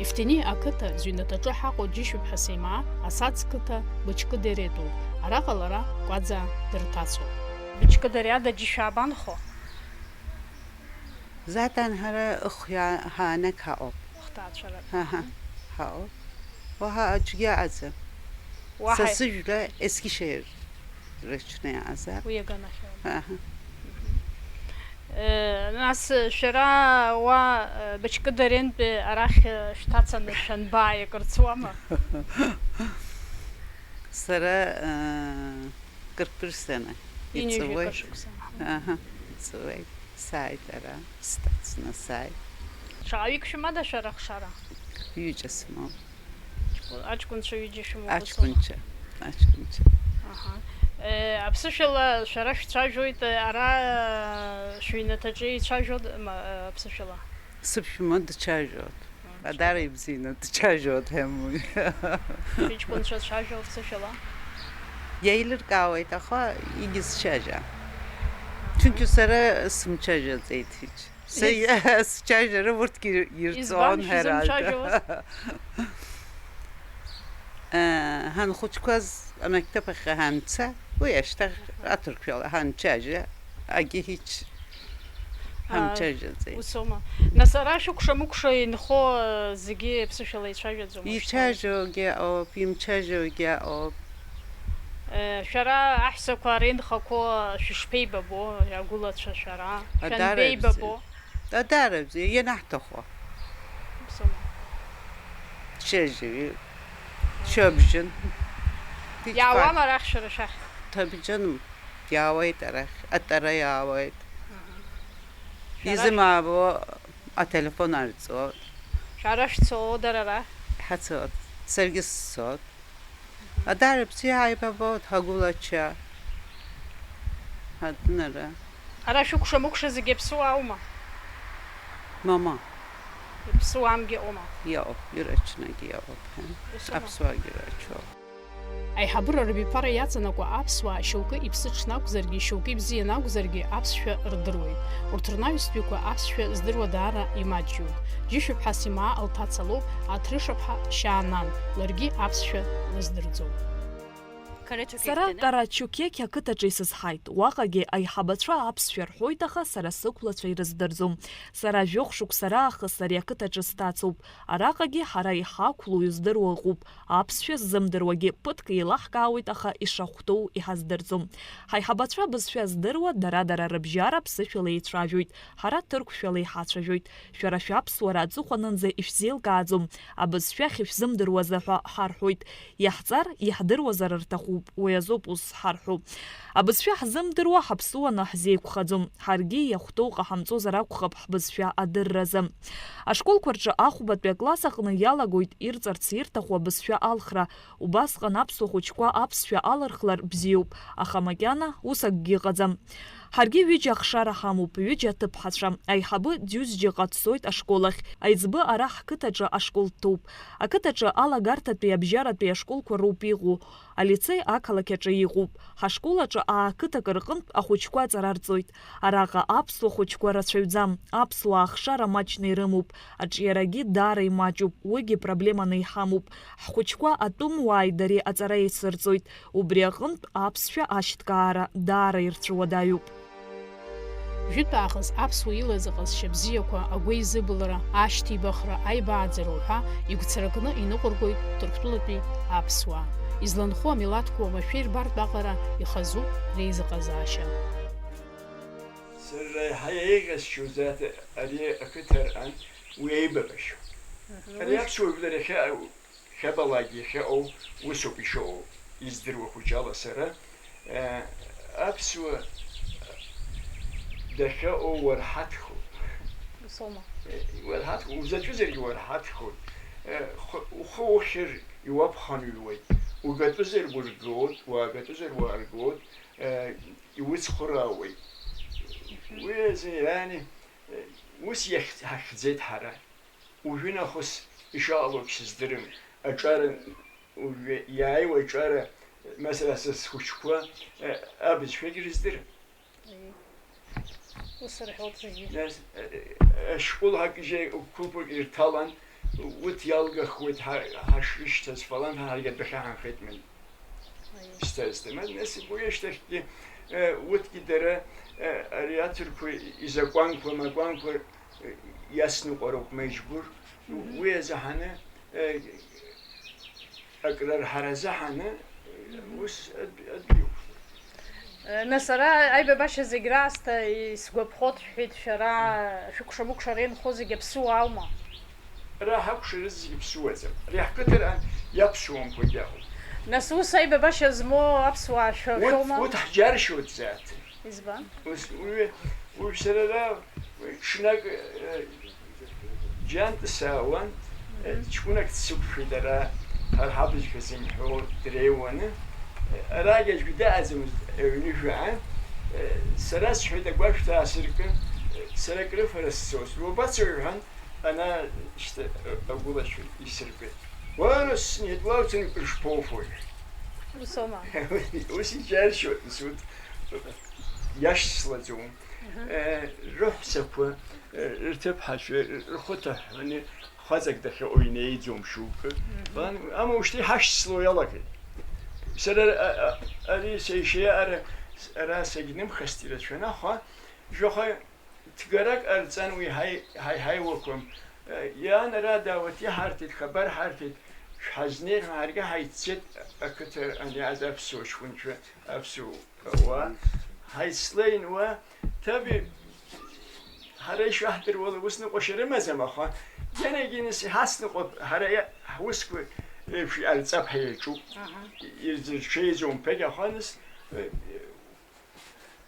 Ефҭени ақыҭа зыҩнаҭаҿы ҳаҟоу џьышәуп ҳәа сеимаа, Асаӡ қыҭа Быҷкыдеретәоуп. Араҟа лара Кәаӡаа дырҭацоуп. Быҷкыдериада џьышәа абанхо? Затан ҳара ыхҩа-, ҳаанак ҳаҟоуп. Хҭаацәарак. Аҳа, ҳаҟоуп. Уаҳа аӡәгьы аҟаӡам. Уаҳа Са сыжәла Ескишер рыҽны иаазар. Уи аганахьала. Аҳа. Э, нас, шәара уа, э, Быҷкыдерентәи арахь, э, шәҭацаны шәанбааи, акыр ҵуама? Сара, э, Кырԥырсана Ҩынҩажәи иҵуеит. Акыр шықәса. Аҳа, иҵуеит. Сааит ара, сҭацны сааит. Шаҟаҩык шәымада шәара ахшара? Ҩыџьа сымоуп. Аҷкәын-, аҷкәынцәа ҩыџьа шәымоуп, усоума? Аҷкәынцәа, аҷкәынцәа. Аҳа. Э, аԥсышәала шәара шәцәажәоит, э, ара, э, шәыҩнаҭаҿы ицәажәоит, ма, э, аԥсышәала? Сыԥшәма дцәажәоит. Адара ибзианы дцәажәоит ҳәа амуит. Шәыҷкәынцәа цәажәо аԥсышәала? Иеилыркаауеит, аха егьызцәажәа. Чынки сара сымчажьаӡеит ҳич. Сычажьара урҭгьы ирҵон ҳәарада. Ҳанхәыҷқәаз амектаб ахь ҳанца, уи ашьҭахь аҭырқәшәала ҳанчажьа, агьы ҳич ҳамчажьаӡеит. Усома. Нас ара шәыкәша-мыкәша инхо зегьы ԥсышәала ицәажәаӡом уажәшьҭа? Ицәажәогьы ыҟоуп, имчажьогьы ыҟоуп. Шәара аҳәсақәа ренхақәо шәышԥеибабо, агәылацәа шәара? Шәанбеибабо? Адаара бзиа, ианаҳҭаху. Шьыжьи, шьыбжьон. Иаауама арахь шәара шәахь? Ҭабиџьаным, иаауеит арахь, атәара иаауеит. Изымаабо ателефон арҵоит. Шәара шәцо, дара рахь? Ҳацоит, саргьы сцоит. Адаара бзиа ҳаибабоит, ҳагәылачча. Адынара. Ара шәыкәша-мыкәша зегьы аԥсуаа аума? Мама. Иԥсуамгьы ыҟоума? Иҟоуп, ирацәангьы иҟоуп, ҳәа. Усома. Аԥсуаагьы рацәоуп. Аиҳабыра рыбиԥара иаҵанакуа аԥсуаа шьоукы иԥсы ҽны акәзаргьы, шьоукы ибзианы акәзаргьы аԥсшәа рдыруеит. Урҭ рнаҩстәиқәа аԥсшәа здыруа даара имаҷҩуп. Џьышәаԥҳа Симаа лҭаца лоуп, Аҭрышаԥҳа Шьаанан, ларгьы аԥсшәа лыздырӡом. Сара Карачукеқь ақыҭаҿы исызҳаит. Уаҟагьы аиҳабацәа аԥсшәа рҳәоит, аха сара сықәлацәа ирыздырӡом. Сара жәохә шықәса раахыс ари ақыҭаҿы сҭацоуп. Араҟагьы ҳара иҳақәлоу издыруа ыҟоуп. Аԥсшәа ззымдыруагьы ԥыҭк еилаҳкаауеит, аха ишахәҭоу иҳаздырӡом. Ҳаиҳабацәа абызшәа здыруа, дара-дара рыбжьара ԥсышәала еицәажәоит, ҳара ҭырқәшәала иҳацәажәоит. Шәара шәаԥсуара аҵыхәанынӡа ишәзеилкааӡом, абызшәа ахьышәзымдыруаз аҳәа ҳарҳәоит. Иаҳҵар, иаҳдыруазар рҭахуп, уи азоуп ус ҳарҳәо. Абызшәа ҳзымдыруа ҳаԥсуаны ҳзеиқәхаӡом, ҳаргьы иахәҭоу ҟаҳамҵозар акәхап ҳбызшәа адырразы. Ашколқәа рҿы ахәбатәи акласс аҟны иалагоит ирҵарц ирҭаху абызшәа алхра, убасҟан аԥсуа хәыҷқәа аԥсшәа алырхлар бзиоуп, аха макьана ус акгьы ыҟаӡам. Ҳаргьы ҩыџьа ахшара ҳамоуп, ҩыџьа аҭыԥҳацәа. Аиҳабы Ӡҩызџьыҟа дцоит ашкол ахь, аиҵбы ара ҳқыҭаҿы ашкол дҭоуп. Ақыҭаҿы алагарҭатәи абжьаратәи ашколқәа роуп иҟоу. Алицеи ақалақь аҿы иҟоуп. Ҳашкол аҿы аа-қыҭак рҟынтә ахәыҷқәа аҵара рҵоит. Араҟа аԥсуа хәыҷқәа рацәаҩӡам, аԥсуаа ахшара маҷны ирымоуп, аҿиарагьы даара имаҷуп, уигьы проблеманы иҳамоуп. Ҳхәыҷқәа атәымуааи дареи аҵара еицырҵоит, убри аҟынтә аԥсшәа ашьҭкаара даара ирцәыуадаҩуп. Жәытә аахыс аԥсуа илаз аҟазшьа бзиақәа, агәеизыбылра, ашьҭибахра, аибааӡара уҳәа игәцаракны иныҟәыргоит Ҭырқәтәылатәи аԥсуаа. Изланхо амилаҭқәа уамашәа ирбартә аҟара ихазуп реизыҟазаашьа. Сара еиҳа еиӷьасшьоз ари ақыҭарҟан уи аибабашьа. Ари аԥсуа жәлар иахьа Хьабалагьы иахьыҟоу усоуп ишыҟоу, издыруа хәыҷала сара, э, аԥсуа дахьыҟоу уарҳаҭхоуп. Усоума? Э, уарҳаҭхоуп, узаҵәызаргьы уарҳаҭхоуп. Э, хы-, ухы ухьыр иуаԥхынҩуеит, угатәызар уаргоит, уаагатәызар уааргоит, э, иуцхыраауеит. Мгм. Уи азы иаани, э, ус иахь-, ҳахьӡеит ҳара. Уажәы нахыс ишаҟало сыздырам. Аҿар, уажәы иааиуа аҿар, масала са схәыҷқәа, э, абызшәагьы рыздырам. Ус рҳәоит зегьы. Нас, э, ашкол ҳакыжьы қәылԥык ирҭалан, урҭ иалгахуеит ҳа-, ҳашрышьҭаз фалан, ҳаргьы адәахьы ҳаанхеит мин. Шьҭа зҭамыз, нас уи ашьҭахьгьы, э, урҭгьы дара, э, ари аҭырқәа изакәанқәа, макәанқәа, э, иацныҟәароуп, меижьгәыр. Мгм. Уи азыҳәаны, э, акрырҳара азыҳәаны, э, Мгм. ус адәы, адәы иқәлоит. Э, нас ара аибабашьа зегь раасҭа исгәаԥхоит шәҳәеит шәара, шәыкәша-мыкәша рынхо зегь аԥсуаа аума? Ара ҳакәшараз зегьы ԥсуаӡам. Ари ҳқыҭаран иаԥсуамкәагьы ыҟоуп. Нас ус аибабашьа змоу аԥсуаа шәа-, Урҭ, шәоума? Урҭ ҳџьаршьоит зааҭ. Избан? Ус, уи, уи сара ара, уи ҽнак, э, џьантә саауан, э, Мгм. ҷкәынак дсықәшәеит ара, ҳара ҳабызшәа зымҳәо дреиуаны. Э, арагь аӡәгьы дыҟаӡамызт, аҩны жәаа. Э, сара сҳәеит, агәашә даасыркын, э, сара акрыфара сцоит. Уабацои? Иҳәан, Анашьҭа агәылацәа исыркит. Уара, снеит, уа уцаны крышԥоуфои? Усома? Ус иџьаршьоит, нас урҭ Иашьцылаӡом. Мгм. Э, рыҳәсақәа, э, рҭыԥҳацәа, рхәы ҭаҳәҳәаны хаҵак дахьыҟоу инеиӡом шьоукы. Мгм. Ан-, ама ушьҭа иҳашьцыло иалагеит. Сара, а, а, ари сеишеи ара, ара сагьнымхасти рацәаны, аха жәаха ҭгарак ҟарҵан уи ҳаи-, ҳаиҳаиуақәам. Э, иан ара даауеит, иҳарҭеит, хабар ҳарҭеит, шәҳазнеир ҳәа ҳаргьы ҳаиццеит ақыҭа аниааз аԥсуа ҷкәынцәа, аԥсуа Уа, ҳаицлеин уа, ҭаби, ҳара ишаҳдыруала ус ныҟәашьа рымаӡам, аха, гьанагьы нас иҳацныҟәап, ҳара иа-, ҳусқәа реиԥш иҟарҵап ҳәа иаҿуп. Аҳа. Ирзырҽеиӡом ԥагьа, аха нас, э,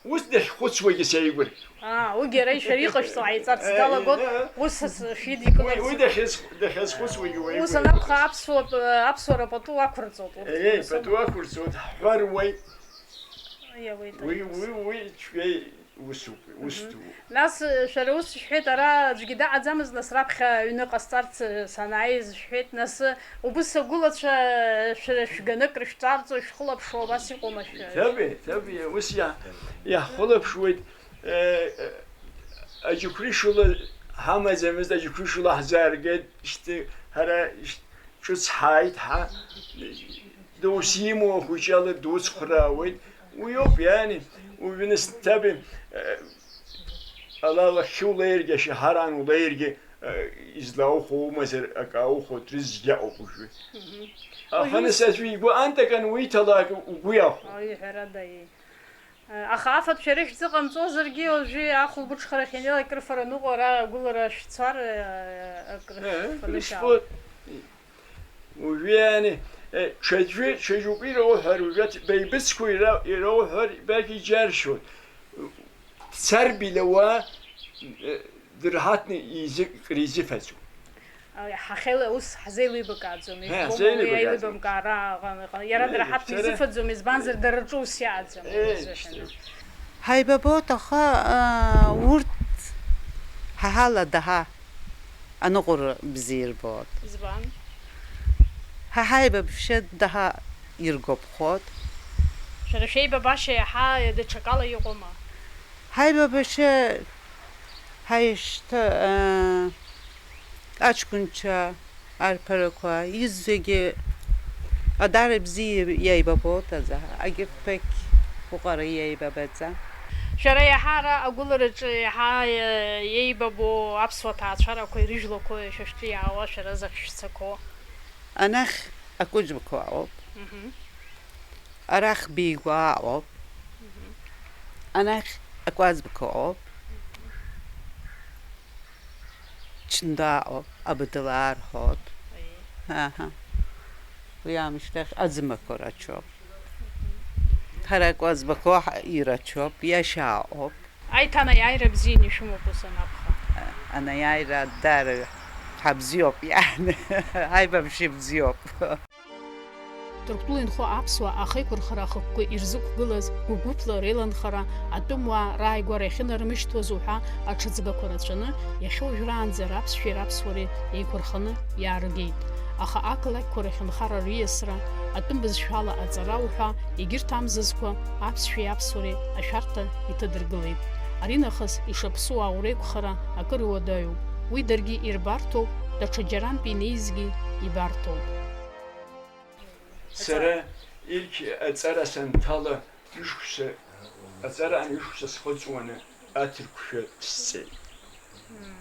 ус дахьхәыцуагьы сеигәырӷьоит. Аа, уигьы ара ишәара иҟашәҵо ҟаиҵарц Э, далагоит, э, ус ас-, шәидикыларц. Уи, уи дахьаз-, дахьазхәыцуагьы уеигәырӷьоит. Ус анакәха, аԥсуа, аԥсуара пату ақәырҵоит, урҭ Э, э, русума? Пату ақәырҵоит, ҳҳәар уеит. Иауеит Уи, ари ус. Уи, уи цәгьа усуп, ус Мгм. Ду. Нас, э, шәара ус шәҳәеит, ара аӡәгьы даҟаӡамызт, нас раԥхьа аҩны ҟасҵарц, э, санааиз шәҳәеит, нас, э, убыс агәылацәа, э, шәара шәганак рышәҵарҵо шәхылаԥшуа убас иҟоума шәа? Ҭабе, ҭабе, ус иа-, иаҳхылаԥшуеит, э, э, аџьықәреи шыла ҳамаӡамызт, аџьықәреи шыла ҳзааргеит, шьҭа ҳара шьҭ-, ҿыц ҳааит, ҳа, Доусы имоу ахәыҷы ала дуцхәраауеит. Уиоуп, иани, уҩны сҭаби, э, ала лахьхьи улеиргьы, ашьаҳараан улеиргьы, э, излаухәо умазар, акы аухәо, рызегь аҟоуп уажәы. Мгм. Аха Уажәы нас аӡәы игәы антакан уиҭалак угәы иахәо. Ой, ҳәарада, ии. Аха афатә шәара ишәзыҟамҵозаргьы, уажәы ахәылбыҽхарахь ианнеилак рыфара ныҟәо, ара агәылара шәцар, акры Э, шәфаны шәаауеит. Уажәы иани, э, ҽаӡәы, ҽаџьоукы ирауҳәар, уажәы беибыцқәа ира-, ирауҳәар, баки џьаршьоит. Дцар билауа, э, дырҳаҭны изы-, кризифаӡом. Ҳахьеила-, ус ҳзеилибакааӡом, Ҳа, ижәбома уи ҳзеилибакааӡом. Аилибамкаара аҟан-, аҟан-, иара Ҳа, дара ҳаҭ дара изыфаӡом, избанзар, дара рҿы ус иааӡам, Е, уи азыҳәан. Шьҭа. Ҳаибабоит, аха, аа, урҭ ҳа ҳала даҳа аныҟәара бзиа ирбоит. Избан? Ҳа ҳаибабшьа даҳа иргәаԥхоит. Шәара шәеибабашьа иаҳа даҽакала иҟоума? Ҳаибабашьа ҳаишьҭа, аа, аҷкәынцәа, арԥарақәа, изегьы адара бзиа иеибабоит азы, агьырҭ ԥыхьа уҟара иеибабаӡам. Шәара иаҳа ара агәылараҿы иаҳа, э, иеибабо аԥсуа ҭаацәарақәеи рыжәлақәеи шәа шәҿы иаауа шәара закә шәцақәоу? Анахь акәыџьмақәа ыҟоуп. Мгм. Арахь Бигәаа ыҟоуп. Мгм. Анахь акәаӡбақәа ыҟоуп. Чнда ыҟоуп, Абадалаа рҳәоит. Аиеи. Аҳа. Уи аамышьҭахь аӡымақәа рацәоуп. Ҳара акәаӡбақәа ҳа-, ирацәоуп, иашьа ыҟоуп. Аиҭанеиааира бзианы ишәымоуп ус анакәха. Анеиааира даара ҳабзиоуп, иаҳны, ҳаибабжьы бзиоуп. Ҭырқәтәыла инхо аԥсуаа ахеиқәырхара ахықәкы ирзықәгылаз гәыгәыԥла реиланхара атәымуаа рааигәара иахьынармышьҭуаз уҳәа аҽыҵгақәа рацәаны, иахьа уажәраанӡа раԥсшәеи раԥсуареи еиқәырханы иааргеит. Аха ақалақьқәа рахь анхара рыиасра, атәым бызшәала аҵара уҳәа, егьырҭ амзызқәа аԥсшәеи аԥсуареи ашәарҭа иҭадыргылеит. Аринахыс ишаԥсуа аура еиқәхара акыр иуадаҩуп. Уи даргьы ирбарҭоуп, даҽа џьарантәи инеизгьы ибарҭоуп. Сара ирқь аҵара санҭала, ҩышықәса, аҵараан ҩышықәса схыҵуаны аҭырқәшәа сҵеит. Мм.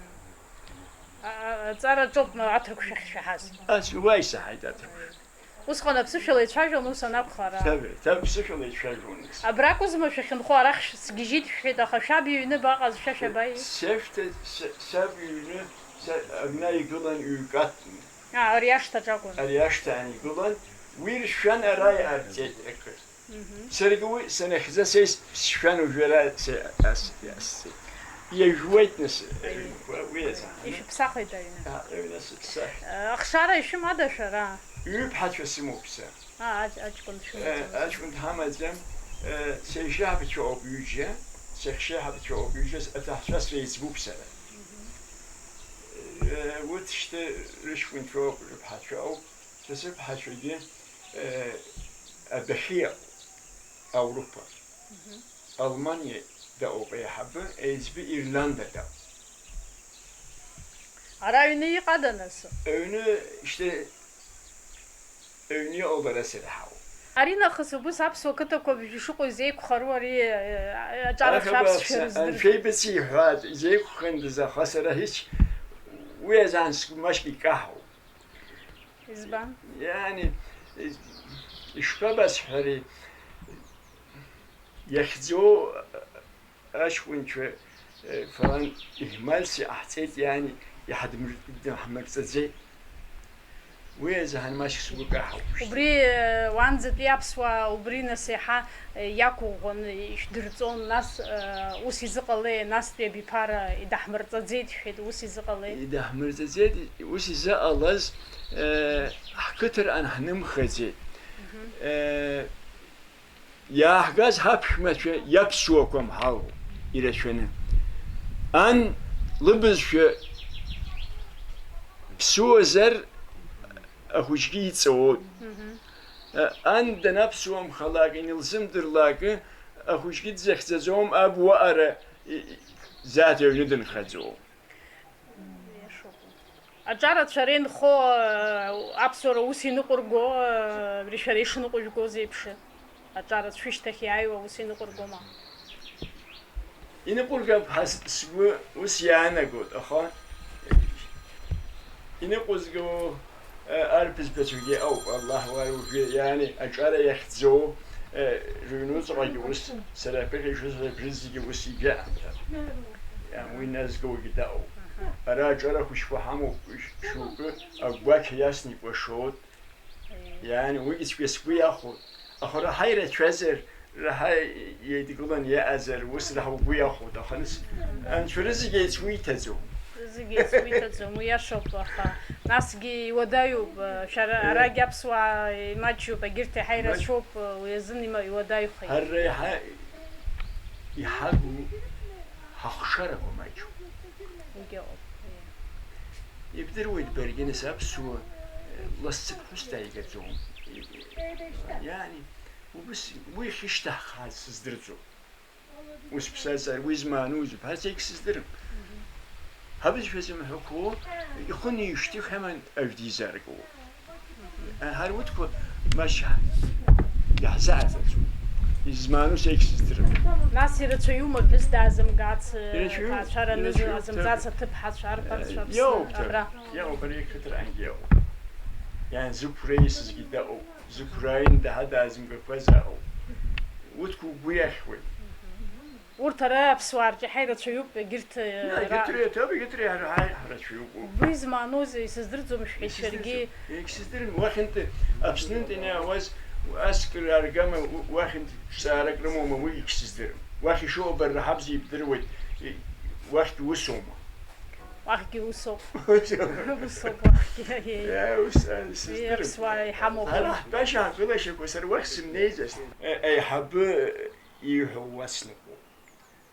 А, а, аҵара аҿоуп, ма, аҭырқәшәахь шәаҳаз? Ас, уа исаҳаит аҭырқәшәа. Усҟан аԥсышәала ицәажәон, ус анакәха, ара? Ҭабе, ҭаб-, ԥсышәала ицәажәон. Абра акәызма шәахьынхо, арахь ш-, сгьежьит шәҳәеит, аха шәаб иҩны абаҟаз, шәа шәабаи? Сашәҭа-, са-, саб иҩны, са-, абна игылан ҩкатны. А, ари ашҭаҿ акәын. Ари ашҭа ан игылан, уи ршәан ара иҟарҵеит акыр. Мгм. Саргьы уи санахьӡа са ис-, сшәан уажәы ара са-, ас-, иасҵеит. Иажәуеит нас, Аиеи. Уи азы. Ишәыԥсахит аҩны. А, аҩны ас-, са. Ахшара ишәымада шәара? Ҩыԥҳацәа сымоуп са. А, аҷ-, аҷкәын Э, шәымаӡам. Аҷкәын дҳамаӡам, э, сеишьеиҳабацәа ауп ҩыџьа, сеишьеиҳабацәа ауп ҩыџьа, аҭаҳцәа среиҵбуп сара. Мгм. Э, урҭ шьҭа рыҷкәынцәа ауп, рыԥҳацәа ауп, са сыԥҳацәагьы, э, адәахьы иҟоуп, Ауропа, Мгм. Алманиа, Дыҟоуп аиҳабы, еиҵбы Ирланда дауп. Ара аҩны иҟада нас? Аҩны, шьҭа, аҩны иҟоуп ара сара ҳауп. Аринахыс убыс аԥсуа қыҭақәа бжәы шыҟоу изеиқәхару ари, э, аҿарацәа аԥсшәа рыздырӡом. Анцәа ибыци иҳәаат, изеиқәхандаз, аха сара ҳич уи азан сгәы маҷк икаҳауп. Избан? Иани, ишԥабасҳәари, иахьӡоу аҷкәынцәа, э, фалан Еҳмалси ҟаҳҵеит, иани иҳадмыр-, иҳмырҵаӡеит. Уи азы ҳанмаҷк сгәы каҳауп. Убри, э, уанӡатәи аԥсуаа убри нас еиҳа, э, иақәыӷәӷәаны ишәдырҵон, нас, э, ус изыҟалеи, настәи абиԥара идаҳмырҵаӡеит шәҳәеит, ус изыҟалеи? Идаҳмырҵаӡеит, ус изыҟалаз, э, ҳқыҭарҟан ҳнымхаӡеит. Мгм. Э, Иааҳгаз ҳаԥшәмацәа иаԥсуақәам ҳауп ирацәаны. Ан лыбызшәа ԥсуазар, ахәыҷгьы иҵоуоит. Ан данаԥсуамхалак, инылзымдырлакы, ахәыҷгьы дзахьӡаӡом, аб уаҟара, и-, и-, зааҭ аҩны дынхаӡом. Аҿарацәа ара инхо, э, аԥсуара ус иныҟәырго, э, абри шәара ишныҟәыжәгоз еиԥш, аҿарацәа шәышьҭахь иааиуа ус иныҟәыргома? Иныҟәыргап ҳәа с-, сгәы ус иаанагоит, аха иныҟәызго, э, арԥызбацәагьы ауп, Аллаҳ уара уажәы иаани аҿара иахьӡоу, э, рыҩнуҵҟагьы ус, сара аԥыхьа ишысҳәаз абри зегьы ус ибжьаҳамҭан. Уи назгогьы даҟоуп. Ара аҿара хәыҷқәа ҳамоуп, шьоукы агәақьа иасны икәашоит. Иаани уигьы цәгьа сгәы иахәоит. Аха раҳа ирацәазар, раҳа еидгыланы иаҟазар, ус раҳа угәы иахәоит. Аха нас, анцәа рызегь еицуиҭаӡом. Зегь еицуиҭаӡом, уи иашоуп, аха насгьы иуадаҩуп, шәара, арагь аԥсуаа имаҷҩуп, егьырҭ еиҳа ирацәоуп, уи азын има-, иуадаҩхеит. Ҳара еиҳа иҳагу ҳахшарақәа маҷуп. Уигьы ыҟоуп, ии. Ибдыруеит баргьы, нас аԥсуа, э, лассы ԥҳәыс дааигаӡом. Иани, убыс, уи ахьышьҭаҳхааз сыздырӡом. Ус ԥсазар, уи змааноузеи ҳәа зегь сыздырам. Ҳабызшәа зымҳәақәоу ихы неишьҭихьаман аҩ дизааргауа. Ҳара урҭқәа маҷ иаҳзааӡаӡом. Измааноу зегь сыздырам. Нас ирацәаҩума ԥҳәыс даазымгац, Ирацәаҩуп, ҭаацәара аныза-, ирацәаҩуп, азымҵац ҭаб. Аҭыԥҳацәа, арԥарцәа, Аԥсны, Иоуп, ҭаб. Абра? Иоуп, ари ақыҭарангьы иоуп. Иан зықәра исызгьы даҟоуп, зықәра ааины даҳа даазымгақәаз аҟоуп. Урҭқәа угәы иахьуеит. Урҭ ара аԥсуаа рҿы иаҳа ирацәаҩуп, егьырҭ, Егьырҭ ра-, реиҭоуп, егьырҭ реиҳа ҳара ҳарацәаҩуп. Уи змааноузеи, исыздырӡом шәҳәеит шәаргьы. Егьсыздырӡом, егьсыздырӡом. Уахьынтәи Аԥснынтәи иаауаз аскыра аргама, у-, уахьынтә ҿҵаарак рымоума, уи егьсыздырам. Уахь ишыҟоу абарраҳабза ибдыруеит, и-, уахьгьы усоума? Уахьгьы усоуп. Усоуп. Усоуп уахьгьы, аиеи. Иа, ус, а, Уи исыздырам. Аԥсуаа иҳамоуп. Ҳара ҳтәашьа ҳгылашьақәа сара уахь сымнеиӡацт. Е-, аиҳабы ииҳәо уасныҟәоуп.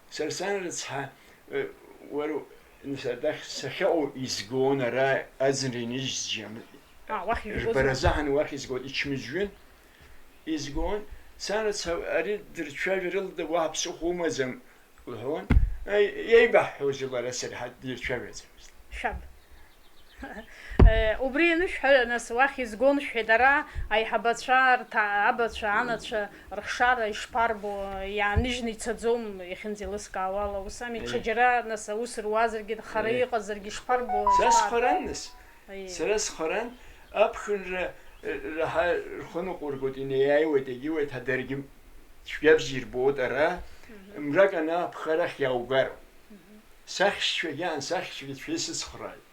Сара сан рыцҳа, э, уара, нас, адахь сахьаҟоу изгон, ара аӡынра инызжьам. А, уахь ижәгозма? Рбаразы ҳан уахь изгон, ичмыжәҩын изгон. Сан рыцҳа, ари дырцәажәар лда уаҳа ԥсыхәа умаӡам, лҳәон. Э, иеибаҳҳәозеи лара сара ҳа дирцәажәаӡамызт. Шәаб. Э, убри анышәҳәа, нас, уахь изгон шәҳәеит, ара аиҳабацәа, рҭа-, абацәа, анацәа рхшара ишԥарбо, иааныжьны ицаӡом, иахьынӡеилыскаауала, ус ами, Е. ҽаџьара, нас, аус руазаргьы, хара Е. иҟазаргьы ишԥарбо, Са ишԥар-, схаран, нас. Аиеи. Сара схаран, аԥхынра, э, раҳа рхы ныҟәыргоит, инеиааиуеит, егьиуеит ҳәа даргьы цәгьабзиа ирбоит ара, Мгм. мрак анаԥха арахь иааугароуп. Мгм. Сахьшьцәагьы, ансахьшьцәагьы цәгьа исыцхрааит.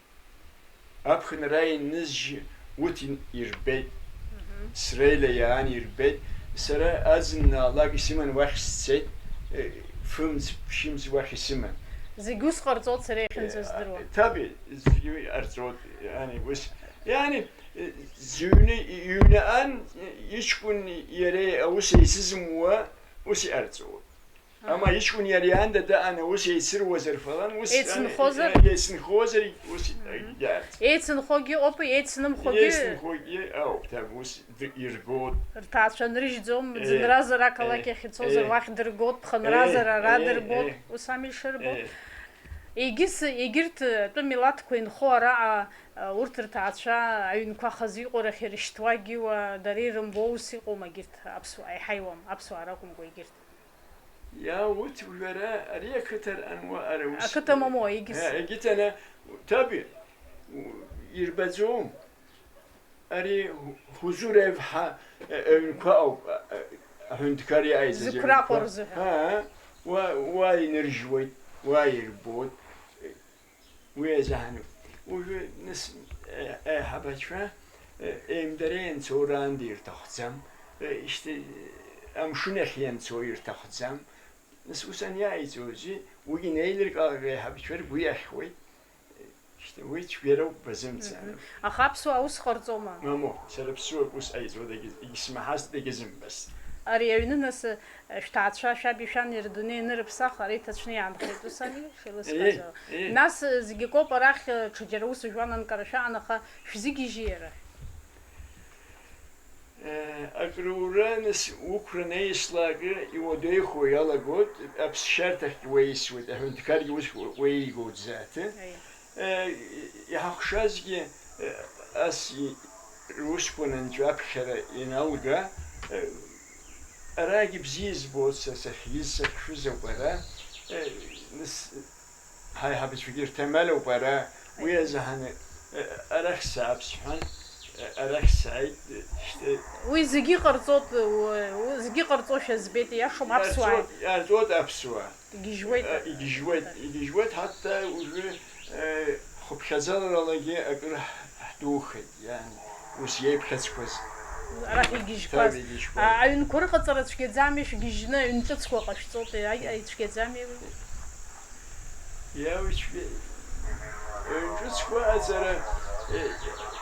Аԥхынра инызжьы уҭ ин-, ирбеит. Мгм. Среиле иаан ирбеит. Сара аӡыннаалак исыман уахь сцеит. Э, фымз, ԥшьымз уахь исыман. Зегь ус ҟарҵоит сара иахьынӡаздыруа. Э, таби, зегь уи ҟарҵоит, иани, ус. Иани, э, зыҩны, иҩнаан, э, иҷкәын иареи аус еицызымуа, ус иҟарҵоит. Ама иҷкәын иара иаанда даан, ус еицыруазар фалан, ус Еицынхозар? Еицынхозар, ус Мгм. иарц. Еицынхогьы ыҟоуп, еицнымхогьы Еицынхогьы ауп, ҭаб, ус д-, иргот. Рҭаацәа нрыжьӡом, Е, ӡынразар ақалақь е, ахь ицозар, е. Уахь дыргот, ԥхынразар Е, ара е, дырбот, е. Ус ами ишырбо. Е. Егьыс, егьырҭ атәым милаҭқәа инхо араҟа, урҭ рҭаацәа аҩнқәа хазы иҟоу рахь ирышьҭуагьы уа, дара ирымбо ус иҟоума, егьырҭ аԥсуаа, еиҳа иуам, аԥсуаа ракәымкәа егьырҭ. Иа, урҭ уажәы ара, ари ақыҭа ара, ара ус Ақыҭа момо, егьыс. Е, егьыҭ ана, таби, у-, ирбаӡом. Ари Хузураев ҳа, э, аҩнқәа ауп, э, э, аҳәынҭқар иааиз Зықәраҟоу аҩнқәа. Рзыҳәа. Ҳа, уа, уа иныржьуеит, уа ирбоит. Уи азыҳәан уажәы, нас, э, аиҳабацәа, э, еимдара ианцо раанда ирҭахӡам, э, ишьҭа-, амшын ахь ианцо ирҭахӡам. Нас ус аниааиҵозеи, уигьы неилыркаалак аиҳабацәа ргәы иахьуеит. Шьҭа уи цәгьароуп, базымцароуп. Мгм. Аха аԥсуаа ус ҟарҵома? Мамоу, сара ԥсуак ус ҟаиҵо дагьы-, егьсмаҳац, дагьызымбац. Ари аҩны нас, э, шәҭаацәа, шәаби шәани рдунеи анырыԥсах, ара иҭацәны иаанхеит, ус ами, шәеилыскаазар? Е, е. Нас, э, зегь акоуп арахь, э, ҽаџьара ус жәуан анкара шәаан, аха шәзыгьежьи иара? Э, акрура, нас, уқәра неислакы иуадаҩхо иалагоит, аԥсшьарҭахьгьы уеисуеит, аҳәынҭқаргьы ус уеигоит зааҭы. Аиеи. Э, иҳахшазгьы, э, ас и-, русқәа нанҵәа аԥхьара иналга, э, арагьы бзиа избоит са сахьиз, сахьшәыз ауп ара, э, нас, ҳаиҳабацәагьы рҭамел ауп ара, уи азыҳәан, э, арахь саап сҳәан, э, арахь сааит, э, шьҭа Уи зегьы ҟарҵоит, уи, уи зегьы ҟарҵошәа збеит, иашоума аԥсуаа? Иарҵоит, иарҵоит аԥсуаа. Игьежьуеит. Э, игьежьуеит, игьежьуеит, ҳатта уажәы, э, хыԥхьаӡаларалагьы акыр ҳ-, ҳдухеит, иан, ус иеиԥхьаӡқәаз. Арахь игьежьқәаз. Ҭаб игьежьқәаз. А, аҩнқәа рыҟаҵара цәгьаӡами, шәгьежьны аҩн ҿыцқәа ҟашәҵоит, ай, ай, цәгьаӡами уи? Иауцәгьа-, аҩн ҿыцқәа аҵара, э,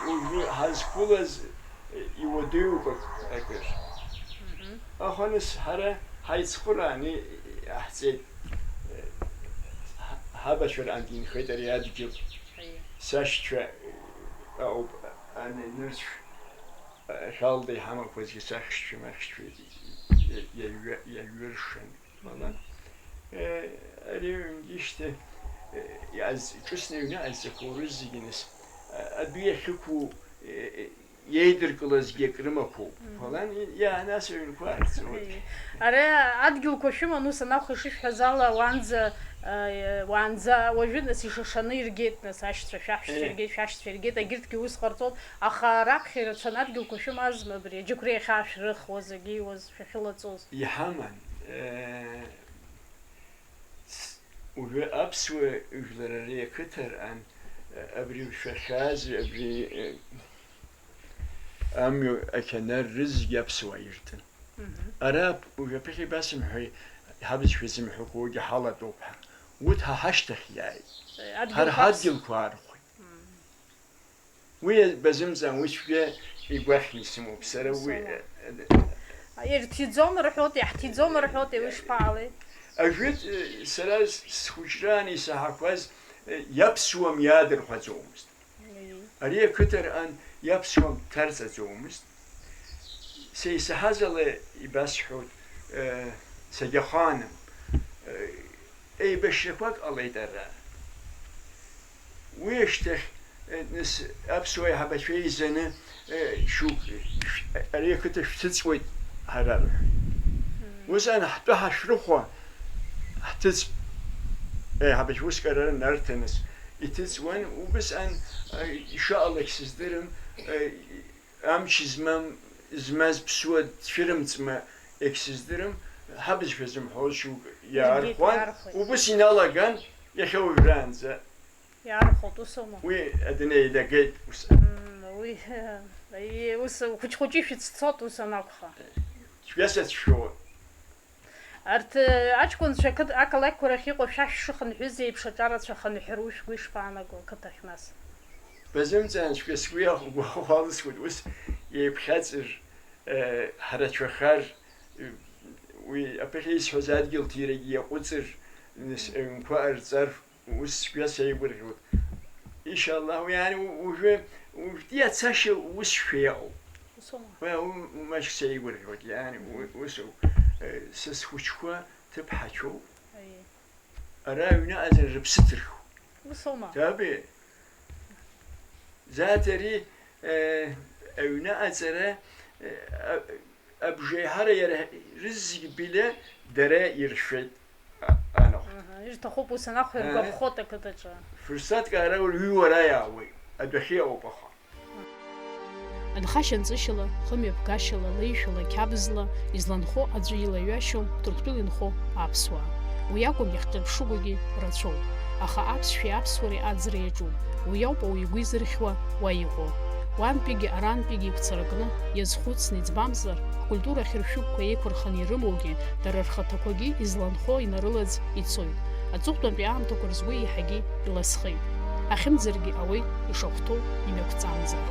уажәы ҳазқәылаз, э, иуадаҩуп ак-, акыр. Мгм. Аха нас ҳара ҳаицхырааны иҟаҳҵеит, э, ҳа-, ҳабацәа раан инхеит ари адгьыл. Аиеи. Сашьцәа, э, ауп, ани нырцә, э, Шәалда иҳамақәазгьы сахьшьцәа-махьшьцәа иа-, иа-, иаҩ-, иаҩыршан. Мгм. Э, ари аҩнгьы шьҭа, э, иаз-, ҿыцны аҩны азцақәоу рызегьы нас, а-, адәы иахьықәу, э, э, иеидыркылазгьы акрымақәоуп. Мгм. Фалан и-, иаанас аҩнқәа аарҵоит. Ара адгьылқәа шәыман, ус анакәха, ишышәҳәаз ала, уанӡа, э, уанӡа, уажәы нас ишашаны иргеит, нас ашьцәа, шәаҳәшьцәа Э. иргеит, шәашьцәа иргеит, агьырҭгьы ус ҟарҵон, аха раԥхьа ирацәаны адгьылқәа шәымазма абри, аџьықәреи ахьаашәрыхуаз, агьиуаз, шәахьылаҵоз? Иҳаман, э, С-, уажәы аԥсуа жәлар ари ақыҭаран, абри шәахьааз, абри, э, амҩа ақьанар рызегьы аԥсуаа иртын. Мгм. Ара уажәы аԥыхьа ибасымҳәеи, ҳабызшәа зымҳәақәоугьы ҳалатәоуп ҳәа. Урҭ ҳа ҳашьҭахь иааит. Э, адгьыл Ҳара ҳаԥс- ҳадгьылқәа аархәеит. Мм. Уи базымҵаан, уи цәгьа игәахьны исымоуп сара уи. Исоума? Ирҭиӡом рҳәоит, иаҳҭиӡом рҳәоит, уи шԥаҟалеи? Ажәытә, сара схәыҷраан исаҳақәаз, иаԥсуам иаадырхәаӡомызт. Мм. Ари ақыҭаран иаԥсуам дҭарҵаӡомызт. Са исаҳаз ала ибасҳәоит, э, сагьахаанам. Э, Еибашьрақәак ҟалеит ара. Уи ашьҭахь, э, нас, аԥсуа аиҳабацәа еизаны, э, шьоук, шә-, ари ақыҭа шәҭыҵуеит ҳара рҳәеит. Мм. Ус ан ҳтәы ҳашәрыхәа, ҳҭыҵп. Аиҳабацәа уск ара нарҭаныз иҭыҵуан, убысҟан, э, ишыҟалак сыздырам, э, Амч змам, змаз ԥсуа дцәырымҵма, егьсыздырам, ҳабызшәа зымҳәоз шьоук иаархәан, иаархәеит. Убыс иналаган, иахьа уажәраанӡа. Иаархәоит, ус аума? Уи адунеи еилагеит ус. Мм, уи, ус хәыҷ-хәыҷы шәыццот, ус анакәха. Цәгьа сацәшәон. Арҭ, э, аҷкәынцәа ақыҭ-, ақалақьқәа рахь иҟоу шәа шәшыхынҳәыз еиԥш аҿарацәа хынҳәру шәгәы ишԥаанаго ақыҭахь нас? Базымҵаан цәгьа сгәы иахәо гәахәалысуеит, ус еиԥхьаҵыр, э, ҳрацәахар, э, Уи аԥыхьа исҳәаз адгьыл ҭирагьы иаҟәыҵыр, нас, аҩнқәа ҟарҵар, ус цәгьа сеигәырӷьоит. Иншаллаҳ, уи ани у-, уажәы, уажәтәи ацашьа усшәа иаҟоуп. Усоума? Уи аун маҷк сеигәырӷьоит, иани, у-, усоуп. Э, са схәыҷқәа ҭыԥҳацәоуп. Аиеи. Ара аҩны аӡара рыԥсы ҭырхуп. Усоума? Таби. Зааӡари, э, аҩны аҵара, э, а-, абжеиҳара иара рызегь биле дара иршәеит, а-, анаҟә. Аҳа, ирҭахуп ус анакәха, Аҳа. Иргәаԥхоит ақыҭаҿы. Фырсаҭк ара уҩуара иаауеит, адәахьы иҟоуп аха. Нхашьа-нҵышьала, хымҩаԥгашьала, леишәала, қьабзла изланхо аӡәы илаҩашьом Ҭырқәтәыла инхо аԥсуаа. Уи акәым иахьҿырԥшыгоугьы рацәоуп. Аха аԥсшәеи аԥсуареи аӡра иаҿуп. Уи ауп ауаҩы игәы изырхьуа уа иҟоу. Уантәигьы арантәигьы игәцаракны, иазхәыцны, иӡбамзар, ҳкультура ахьыршәыгқәа еиқәырханы ирымоугьы, дара рхаҭақәагьы изланхо инарылаӡ ицоит. Аҵыхәтәантәи аамҭақәа рзгәы еиҳагьы иласхеит. Ахьымӡаргьы ауеит ишахәҭоу имҩақәҵамӡар.